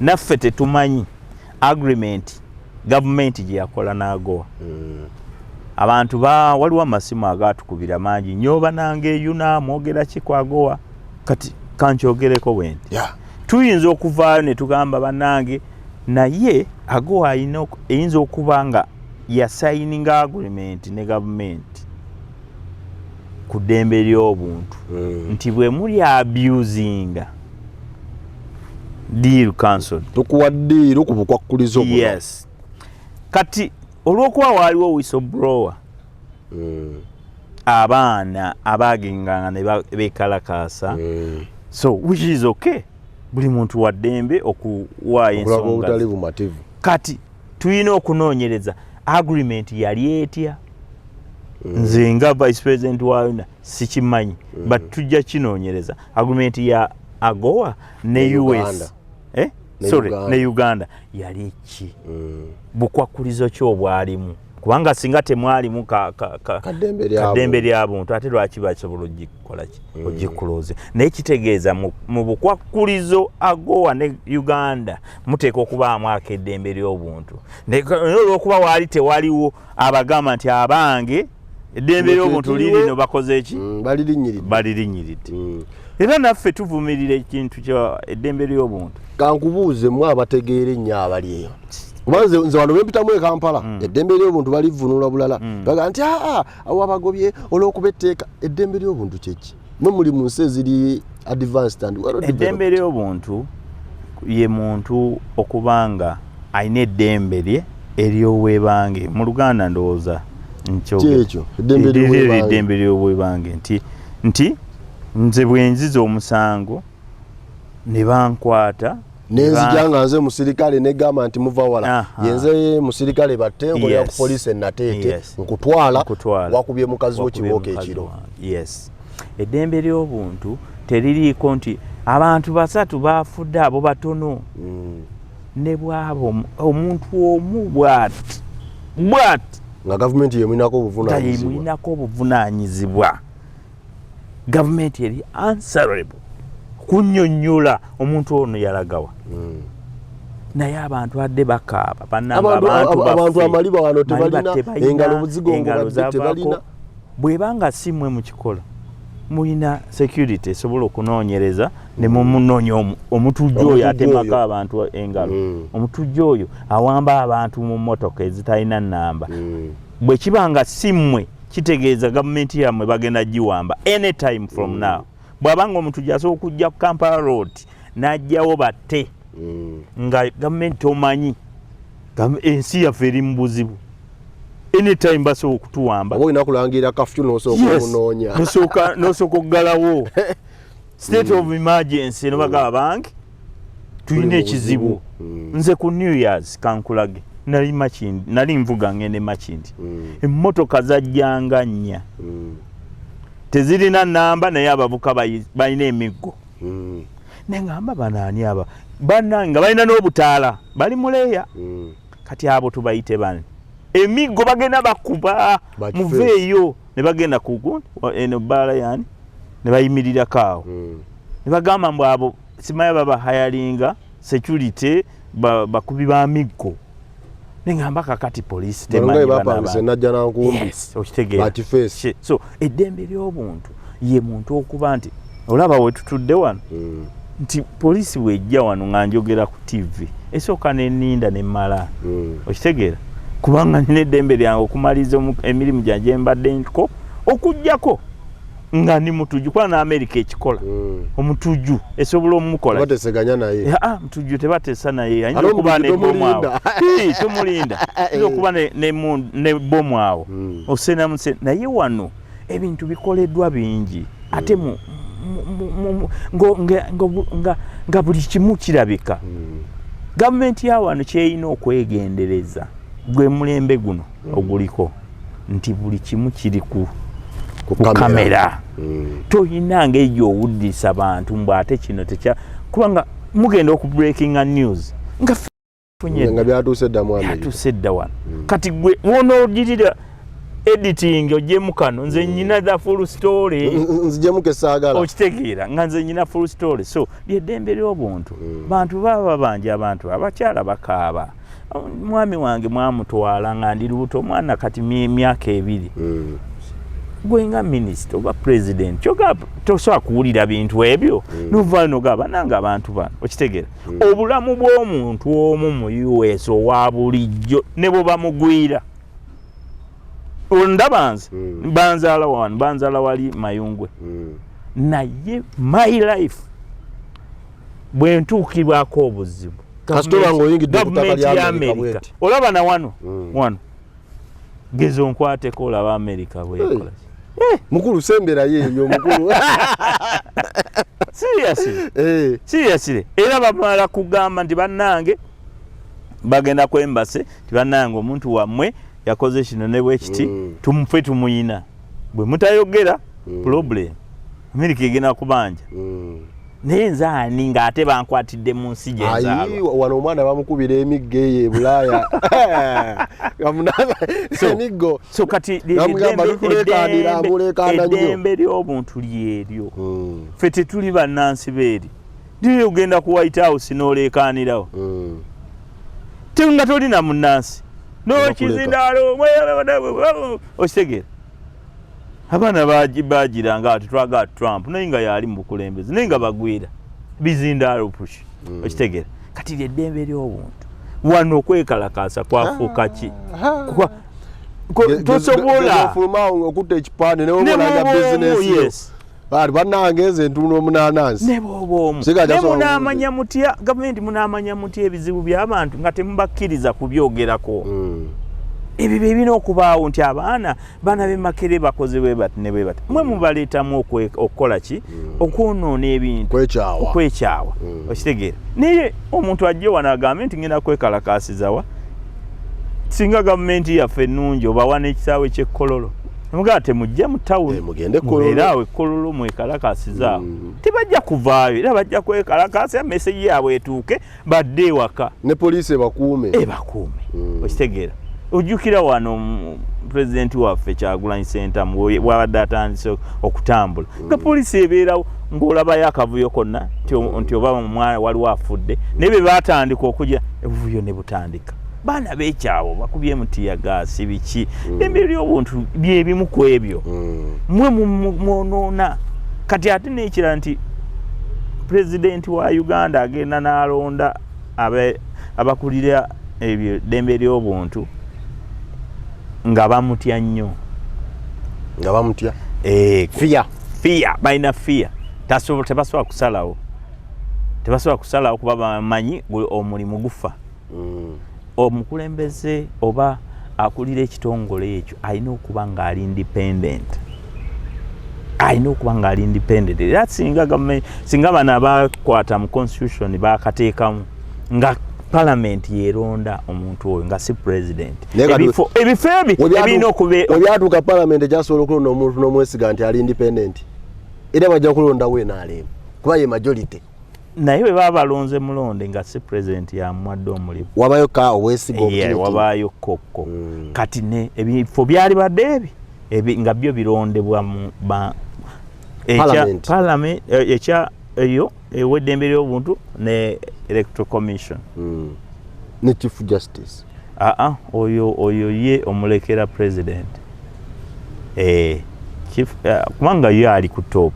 naffe tetumanyi agreement gavumenti gye yakola n'AGOA. Abantu ba waliwo amasimu agatukubira mangi nnyo, banange yuna mwogera ki ku AGOA? Kati kankyogereko bwe nti, tuyinza okuvaayo ne tugamba bannange, naye AGOA eyinza okuba nga yasayininga agreement ne gavumenti ku ddembe ly'obuntu, nti bwe muli abusinga, deal cancelled. Tukuwa deal ku bukwakkulizo buno. Yes, kati olw'okuba waaliwo whistleblower, abaana abagenganga ne bekalakaasa, so which is okay, buli muntu wa ddembe okuwaayo okulaba ensonga obutali ze. bumativu. Kati tulina okunoonyereza agreement yali etya. Nze nga vice president wa UNAA sikimanyi, but tujja kinoonyereza agreement ya AGOA ne Ne US Uganda. Eh? Ne Sorry, Uganda. ne Uganda yali ki, bukwakkulizo ki obwalimu? Kubanga singa temwalimu kaddembe lya kaddembe lya buntu, ate lwaki basobola ogikola ki, ogikuloze? Naye kitegeeza mu bukwakkulizo AGOA ne Uganda muteeka okubaamu akeddembe ly'obuntu. Naye olwokuba waali tewaliwo abagamba nti abange eddembe Kino ly'obuntu kyekiriwo. lirino, bakoze ki? Balirinyiridde. Balirinyiridde. Era naffe tuvumirira ekintu kya eddembe ly'obuntu. Kankubuuze, mwe abategeera ennyo abali eyo, kuba nze wano bempitamu e Kampala, eddembe ly'obuntu balivunula bulala. Baga nti aa, awo abagobye olw'okuba etteeka. Eddembe ly'obuntu kyeki? Mwe muli mu nsi eziri advanced and well Eddembe developed. ly'obuntu ye muntu okuba nga alina eddembe lye ery'obwebange. Mu Luganda ndowooza nkyogera. Kyekyo, eddembe Eryo ly'obwebange. eddembe ly'obwebange nti nze bwe nziza omusango ne bankwata, Nenzija nga nze musirikale, negamba nti muva wala, yenze musirikale, batte nkolera ku poliisi enateete, nkutwala, Nkutwala. wakubye mukazi wo Wakubye kibooko mukazi ekiro. wange. Yes, eddembe ly'obuntu teririiko nti abantu basatu bafudde, abo batono. Ne bwaba omuntu omu bwati bwati, nga gavumenti yemulinako nga obuvunaanyizibwa. Yemulinako obuvunaanyizibwa. Gavumenti eri answerable kunnyonnyola omuntu ono yalagawa. Naye abantu adde bakaaba bannange, Abantu abantu abantu baffe. amaliba wano Maliba tebalina, tebalina, engalo buzigongo engalo badde zavaako. tebalina. Bw'eba si mmwe mukikola, mulina security esobola okunoonyereza ne mumunoonya omutujju oyo Omutujju atemako oyo. abantu engalo, omutujju oyo awamba abantu mu mmotoka ezitalina nnamba. Bwe kiba nga si mmwe, kitegeeza gavumenti yammwe bagenda giwamba anytime from now. Bw'abanga omutujju asobola okujja ku Kampala Road n'ajjawo batte, nga gavumenti tomanyi, ensi yaffe eri mu buzibu, anytime basobola okutuwamba. Oba olina kulangirira kafyu n'osooka omunoonya. Nosooka okuggalawo state of emergency, nobagamba bange tulina Tuli mu ekizibu. buzibu. Nze ku New Years, kankulage, nali Makindi, nali nvuga ngende Makindi, emmotoka zajjanga nnya, tezirina namba, naye abavuka balina emiggo. Neŋŋamba banaani aba bannange nga balina n'obutaala, bali muleeya? Kati abo tubayite bani? Emiggo bagenda bakuba, Bakife. muveeyo. Ne bagenda ku gundi, eno bbaala yani, ne bayimirirako awo, ne bagamba mbu abo simanya baba hayalinga security, bakubi ba miggo. Neŋŋamba kakati poliisi Bano nga temanyi bano bapangise abantu. Najja nankumbi. Yes, okitegeera. Batifeesi. So eddembe ly'obuntu ye muntu okuba nti olaba we tutudde wano, nti poliisi bwejja wano nga njogera ku TV, esooka neninda nemmala. Okitegeera? Kubanga nina eddembe lyange okumaliriza emirimu gyange gyembadde nko, okugjako nga ndi mutujju, kuba ne Amerika ekikola. Omutujju esobola omukola. Bateseganya naye. Ah, mutujju tebateesa naye, ayinza Ate okuba omutujju ne bomu awo. tomulinda. Ii, tomulinda, ayinza okuba ne bomu awo, osena naye wano ebintu bikoleddwa bingi, ate nga buli kimu kirabika. Gavumenti ya wano kyeyina okwegendereza gwe mulembe guno oguliko nti buli kimu kiri ku ku kamera. Toyina ngeri gy'owuddisa bantu mbw ate kino tekya, kubanga mugenda okubreakinga news nga Funye Nga byatuuse dda mu Amerika. Byatuuse dda wano. Kati gwe wonoogirira editing ogyemu kano, nze nyina the full story. Nzijemu kesaagala. Okitegeera nga nze nyina full story. So lyeddembe ly'obuntu. Bantu baba bangi, abantu abakyala bakaaba, mwami wange mwamutwala nga ndi lubuto, omwana kati myaka 2. Gwe nga minisita oba president kyoga tosobola kuwulira bintu ebyo novaayo nogaba nange abantu bano. Okitegeera, obulamu bw'omuntu omu mu US owa bulijjo ne bwe bamugwira, ndaba nze banzaala wano, banzaala wali Mayungwe, naye my life bwe ntuukibwako obuzibu, Kasita oba ng'oyingidde ku ttaka gavumenti lya ya Amerika Amerika bw'eti. Olaba na wano wano geza onkwateko olaba Amerika bwekola. Mukulu, semberayo eyo mukulu. Seriously. Eh, Seriously, era bamala kugamba nti bannange bagenda ku embassy ti bannange omuntu wammwe yakoze kino ne bwekiti, tumufe tumuyina, bwe mutayogera problem Amerika egenda kubanja. Naye nze ani ng'ate bankwatidde mu nsi Ayi, gyenzaalwa? wano omwana bamukubira emiggo eyo e Bulaaya. Emiggo. So kati Bamugamba tukuleekaanira, muleekaana nnyo. Eddembe ly'obuntu lyeryo. Ffe tetuli bannansi beeri liri ogenda ku White House n'oleekaanirawo nga tolina munnansi nokizindaalo. Okitegeera, abaana bagiranga ati twagala Trump, naye nga yali mu bukulembeze, naye nga bagwira bizindaalo push. Okitegeera, kati lyeddembe ly'obuntu wano okwekalakaasa kwafuuka ki? Tosobola. Fulumaawo okutta ekipande Ne newobulanga bw'oba omu, bizinesi yo. yes. Bali bannange nze ntuuna omunanansi. Ne bw'oba omu, Siga ne jasobola. munaamanya mutya gavumenti, munaamanya mutya ebizibu by'abantu nga temubakkiriza kubyogerako? Ebyo bye birina okubaawo nti abaana baana b'e Makere bakoze bwe bati ne bwe bati, mwe mubaleetamu okukola ki, okwonoona ebintu. Kwekyawa. Okwekyawa. Okitegeera, naye omuntu ajje wano agambe nti ngenda kwekalakaasizawa, singa gavumenti yaffe ennungi obawa n'ekisaawe ky'ekkololo, mugaa temujje mu tawuni. Eh, mugende Kololo. Mubeere awo ekkololo mwekalakaasizaawo. Tebajja kuvaayo, era bajja kwekalakaasa message yaabwe etuuke badde ewaka. Ne poliisi ebakuume. Ebakuume. Okitegeera, ojjukira wano pulezidenti waffe Kyagulanyi Sentamu bwabadde atandise okutambula nga poliisi ebeerawo, ng'olabayo akavuyo konna nti oba omwana waliwo afudde, naye bwe batandika okujja obuvuyo ne butandika, baana beekyawo bakubyemu teargas biki. Ddembe ly'obuntu byebimu ku ebyo mwe mwonoona. Kati ate n'ekirala nti pulezidenti wa Uganda agenda n'alonda abakulira ebyo ddembe ly'obuntu nga bamutya nnyo. Nga bamutya. Eh, Fear. Fear, balina fear. Tebasobola kusalawo, tebasobola kusalawo kuba bamanyi omulimu gufa. Omukulembeze oba akulira ekitongole ekyo alina okuba ng'ali independent, alina okuba ng'ali independent. Era singa gavumenti, singa bano abakwata mu constitution bakateekamu nga parliament yeronda omuntu oyo nga si president. Naye kati Ebifo ebi ebirina okube Webyatuuka parliament ekyasobola okulonda omuntu n'omwesiga nti ali independent, era bajja kulondawo NRM kuba ye majority. Naye bwe baba balonze mulonde nga si president yamuwadde omulimu. Wabayo ka obwesiga obutinitini. Wabaayo kokko. Kati ne ebifo byali badde ebi nga byo birondebwa mu Parliament. Parliament, ekya eyo ew'eddembe ly'obuntu ne Electoral Commission. Ne Chief Justice. Aa, oyo ye omulekera president, chief, kubanga ye ali ku top.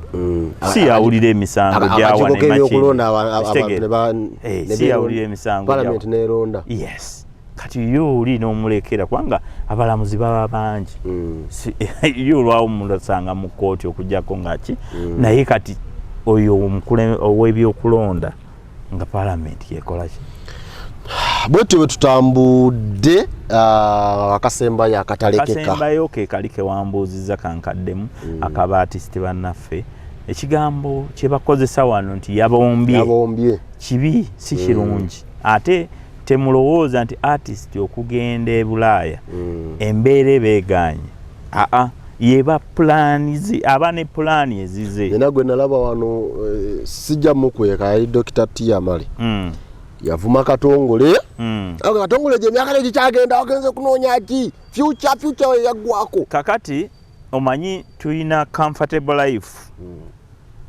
Si yawulira emisango gyawa Akakiiko ne k'ebyokulonda Makindye. abantu ne Eh, si yawulira emisango parliament gyawa. neronda. Yes, kati ye oli n'omulekera kubanga abalamuzi baba bangi. Ye olwawo mulasanga mu kooti okugjako ngaki. Naye kati oyo ow'ebyokulonda nga palamenti yekola ki? Bwetyo bwe tutambudde, akasembayo akatalekeka. Kasembayo ke kali kewambuuziza kankaddemu akaba artist bannaffe, ekigambo kye bakozesa wano nti yabombye. Yabombye. Kibi, si kirungi. Ate temulowooza nti artist okugenda e Bulaaya embeera ebeeganye. Aa, yeba pulaani, aba ne pulaani ezize. Nina gwe nalaba wano, sijja mukweka, yali Dr. Tiamale. Yavuma Katongole. Katongole gye emyaka negikyagenda, agenze kunoonya ki? Future, future yaggwako. Kakati omanyi tulina comfortable life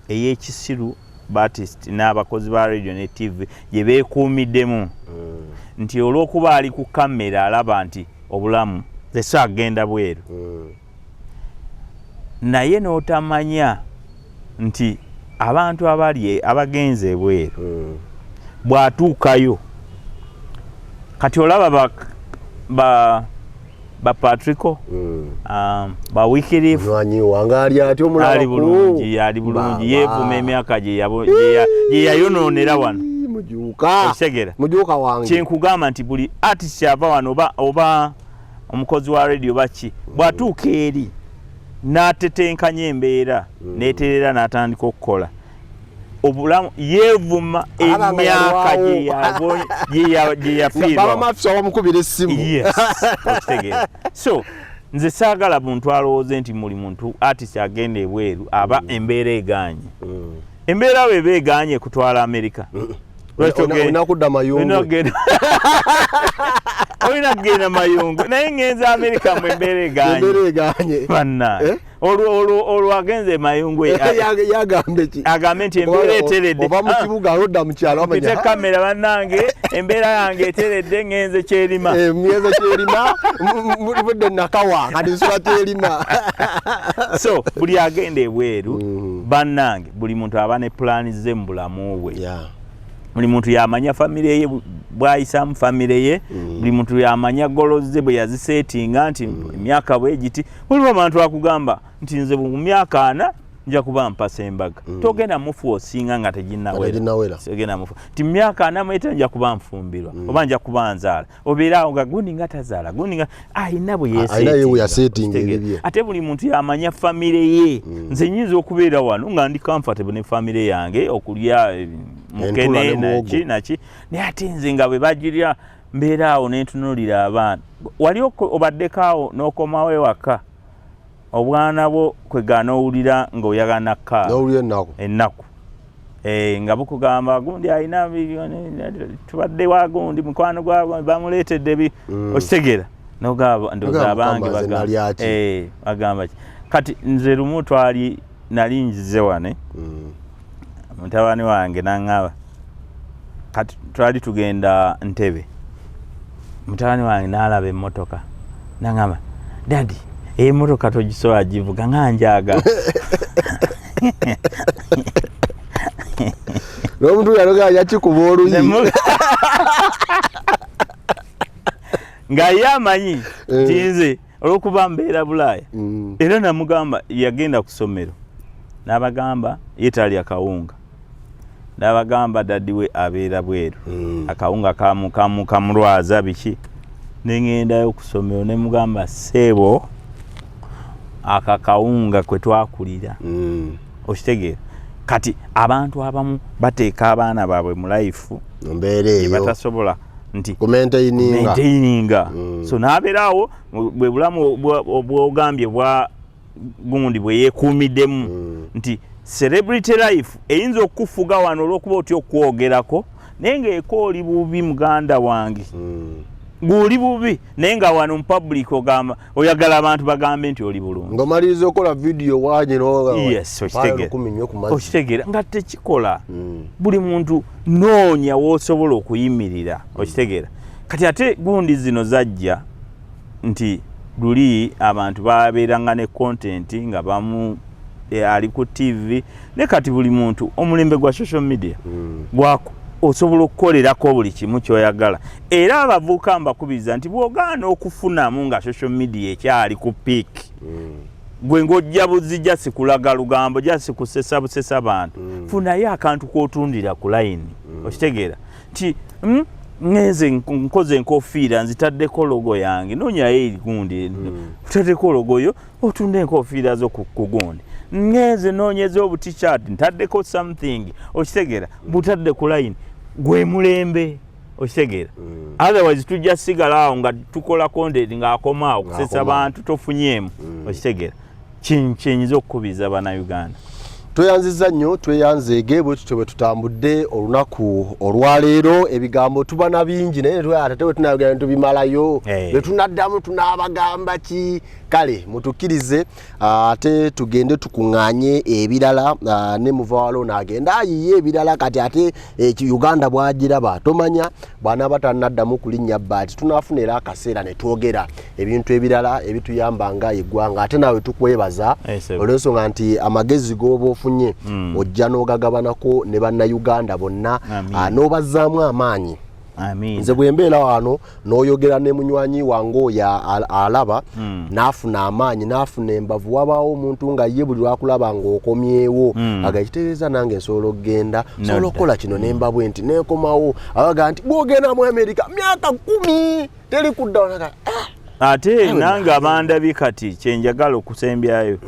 ey'ekisiru, artist n'abakozi ba radio ne TV gye beekuumiddemu nti olw'okuba ali ku kamera alaba nti obulamu zese agenda bweru, naye n'otamanya nti abantu abali abagenze ebweru bw'atuukayo kati olaba ba Patrico, ba Wycliffe. Munywanyi wange ali ati? Ali bulungi, ali bulungi, yeevuma emyaka gye yayonoonera wano. Mujuuka. Okitegeera? Mujuuka wange. Kyenkugamba nti buli artist ava wano oba omukozi wa radio baki, bw'atuuka eri n'atetenkanya embeera n'eterera n'atandika okukola obulamu, yeevuma Alaba nga emyaka yalwawo. gye yafiirwa. Baba mafisa bamukubira essimu. Yes, okitegeera? So nze saagala muntu alowooze nti muli muntu artist agenda ebweru aba embeera eganye. Embeera bweba eganye kutwala Amerika, lwaki Olina kudda Mayungu. Olina kugenda Mayungu, naye ngenza Amerika mu embeera eganye. Embeera eganye. Bannange. Eh? Olwo agenze Mayungu Yagambe ki? Agambe nti embeera eteredde. Oba mu Ah, kibuga alodda mu kyalo. Mpite kamera, bannange, embeera yange eteredde, ngenze Kyerima. Myeze Kyerima, budde Nakawa, kati nsula Kyerima. So buli agenda ebweru, bannange, buli muntu aba ne pulaani ze mu bulamu bwe. Buli muntu yamanya famire ye bwayisaamu famire ye. Buli muntu yamanya goals ze bwe yazisetinga nti emyaka bwegiti. Waliwo abantu akugamba nti nze mu myaka 40 nja kuba mpasa embaga. Togenda muforcinga nga teginnawera. Teginnawera. Togenda mufu ti mu myaka 45 nja kuba nfumbirwa oba nja kuba nzaala, obeera awo nga gundi nga tazaala, gundi nga ayina bwe Alina ye bwe yasetinga Okitegeera? ebibye. Ate buli muntu yamanya famire ye. Nze nyinza okubeera wano nga ndi comfortable ne famire yange, okulya Entula mukene ne muwogo. naki naki, naye ate nze nga bwe bagirya mbeera awo nentunuulira abaana. Wali obaddeko awo n'okomawo ewaka, obwana bwo kwegaana owulira ng'oyagala nakkaaba? N'owulira ennaku. Ennaku. Nga bukugamba gundi alina tubadde wa gundi mukwano gwa bamuleetedde bi okitegeera? Nogamba ndowooza Nogamba, abange Mukama, nze nali ati. Bagamba ki? Kati nze lumu twali nali njize wane, mutabani wange naŋŋaba, kati twali tugenda Ntebe, mutabani wange n'alaba emmotoka naŋŋamba, "Daddy, emmotoka togisobola givuga nga njagala." N'omuntu yaloga yakikuba oluyi. Nga ye amanyi nti nze olwokuba mbeera Bulaaya. Era namugamba, yagenda ku ssomero n'abagamba ye talya kawunga, n'abagamba daddy we abeera bweru, akawunga kamulwaza biki. Neŋŋendayo ku ssomero ne mugamba, "Seebo, aka kawunga kwe twakulira." Okitegeera? Kati abantu abamu bateeka abaana baabwe mu life Mbeera eyo batasobola nti kumaintaininga. Maintaininga. So n'abeeraawo bwe bulamu bwogambye bwa gundi bwe yeekuumiddemu nti celebrity life eyinza okukufuga wano olw'okuba otya okwogerako, naye ng'eka oli bubi, muganda wange, ng'oli bubi, naye nga wano mu public ogamba oyagala abantu bagambe nti oli bulungi. Ng'omaliriza okukola vidiyo wanye. Yes, okitegeera. 10 nywe ku mazzi. Okitegeera nga tekikola. Buli muntu noonya w'osobola okuyimirira, okitegeera? Kati ate gundi zino zajja nti luli abantu babeeranga ne content nga bamu ali ku TV, ne kati buli muntu omulembe gwa social media gwako osobola okukolerako buli kimu kyoyagala. Era abavubuka mbakubiriza nti bw'ogaana okufunamu nga social media ekyali ku peak, gwe ng'ojja buzijja sikulaga lugambo, just kusesa busesa bantu, funayo akantu k'otundira ku layini. Okitegeera nti ngenze nkoze enkofiira, nzitaddeko logo yange, noonyayo erigundi utaddeko logo yo, otunda enkofiira zo ku gundi. Ngenze noonyeza obutishat, ntaddeko something, okitegeera? Butadde ku layini, gwe mulembe, okitegeera? Otherwise tujja sigala awo nga tukola content ng'akomaawo kusesa Ng'akomaawo. bantu, tofunyeemu, okitegeera? Kyenyinza okukubiriza Bannayuganda. Tweyanziza nnyo, tweyanzeege. Bwe tutyo bwe tutambudde olunaku olwaleero. Ebigambo tuba na bingi, naye ate bwe tunayogera tubimalayo. Bwe tunaddamu tunaabagamba ki? Kale mutukkirize, ate tugende tukuŋŋaanye ebirala, ne Muvawala naagenda ayiye ebirala. Kati ate Uganda bwagiraba, tomanya bw'anaaba tannaddamu kulinnya bbaati, tunaafuna era akaseera ne twogera ebintu ebirala ebituyamba nga eggwanga. Ate naawe tukwebaza olw'ensonga nti amagezi g'oba ofunye ojja n'ogagabanako ne Bannayuganda bonna, n'obazzaamu amaanyi. Nze bwe mbeera wano n'oyogera ne munywanyi wange oyo alaba n'afuna amaanyi, n'afuna embavu. Wabaawo omuntu nga ye buli lwakulaba ng'okomyewo aga kitegeeza nange nsobola okugenda, nsobola okukola kino nemba bwe nti nenkomawo. Abaga nti bwogenda mu Amerika myaka 10 teri kudda. Ate nange abandabye kati kyenjagala okusembyayo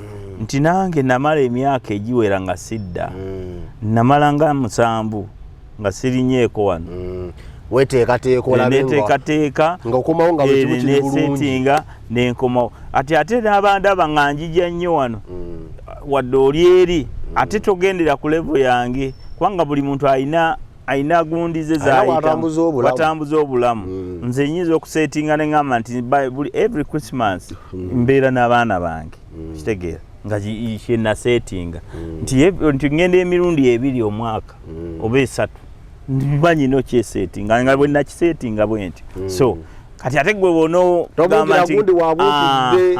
nti nange namala emyaka egiwera nga sidda. Namala nga 7 nga sirinyeeko wano. Weteekateeka olabe. Neteekateeka. Ng'okomawo nga buli kimu kiri bulungi. Nesetinga nenkomawo. Ati ate n'abandaba nga njija nnyo wano, wadde oli eri, ate togendera ku level yange, kubanga buli muntu alina gundi ze watambuza obulamu. Watambuza obulamu. Nze nyinza okusetinga neŋŋamba nti buli every Christmas mbeera n'abaana bange, kitegeera nga kyenasetinga nti ŋŋenda emirundi 2 omwaka oba 3, mba nyina okyesetinga nga bwe nakisetinga bwe nti. So kati ate gwe Tobuukira gundi wabuukidde.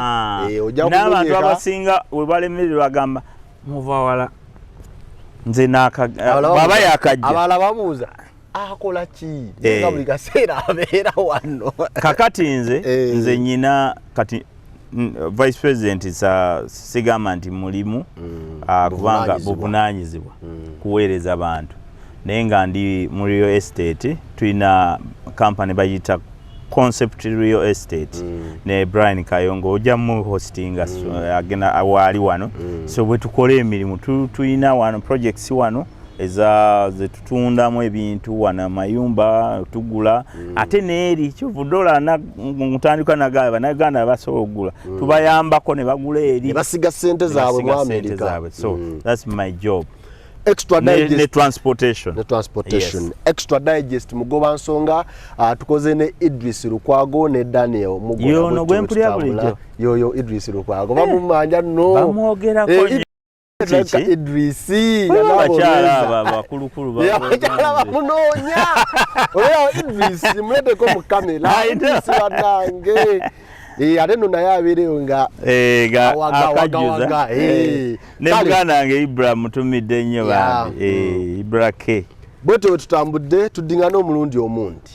Ojja n'abantu kubunyeka. abasinga we balemererwa agamba Muvawala nze bw'aba yakajja. Abalala babuuza akola ki nga buli kaseera abeera wano. Kakati nze nze nyina kati vice president sa sigamba nti mulimu, kubanga Buvunaanyizibwa. Buvunaanyizibwa kuweereza bantu, naye nga ndi mu real estate. Tulina company bagiyita Concept Real Estate ne Brian Kayongo, ojja mu hostinga. So, agenda waali wano. So bwe tukola emirimu tulina wano projects wano eza zetutundamu ebintu wano, amayumba tugula, ate neeri kyovudde olaba mutandika nagaba Bannayuganda basobola okugula, tubayambako ne bagula eri. Ne basiga sente ne zaabwe mu basiga sente Amerika. zaabwe. So that's my job. Extra ne Digest. Transportation. Ne transportation. Yes. Extra Digest, Mugoba Nsonga, tukoze ne Idris Lukwago ne Daniel Mugola. Yono Bwetyo gwe mpulira bwe tutambula. bulijjo. Yoyo Idris Lukwago bamumanja nno. Bamwogerako nnyo. Kiki? Idris Waliwo abakyala abo abakulukulu. Abakyala bamunoonya. Olaba Idris muleteko mu kamera. Idris bannange. Ate nno naye abeereyo nga Awaga, awaga, akajjuza. Waga, Ne Kale. muganda wange Ibra mutumidde nnyo bambi. Ibra K. Bwetyo bwe tutambudde, tuddingana omulundi omundi.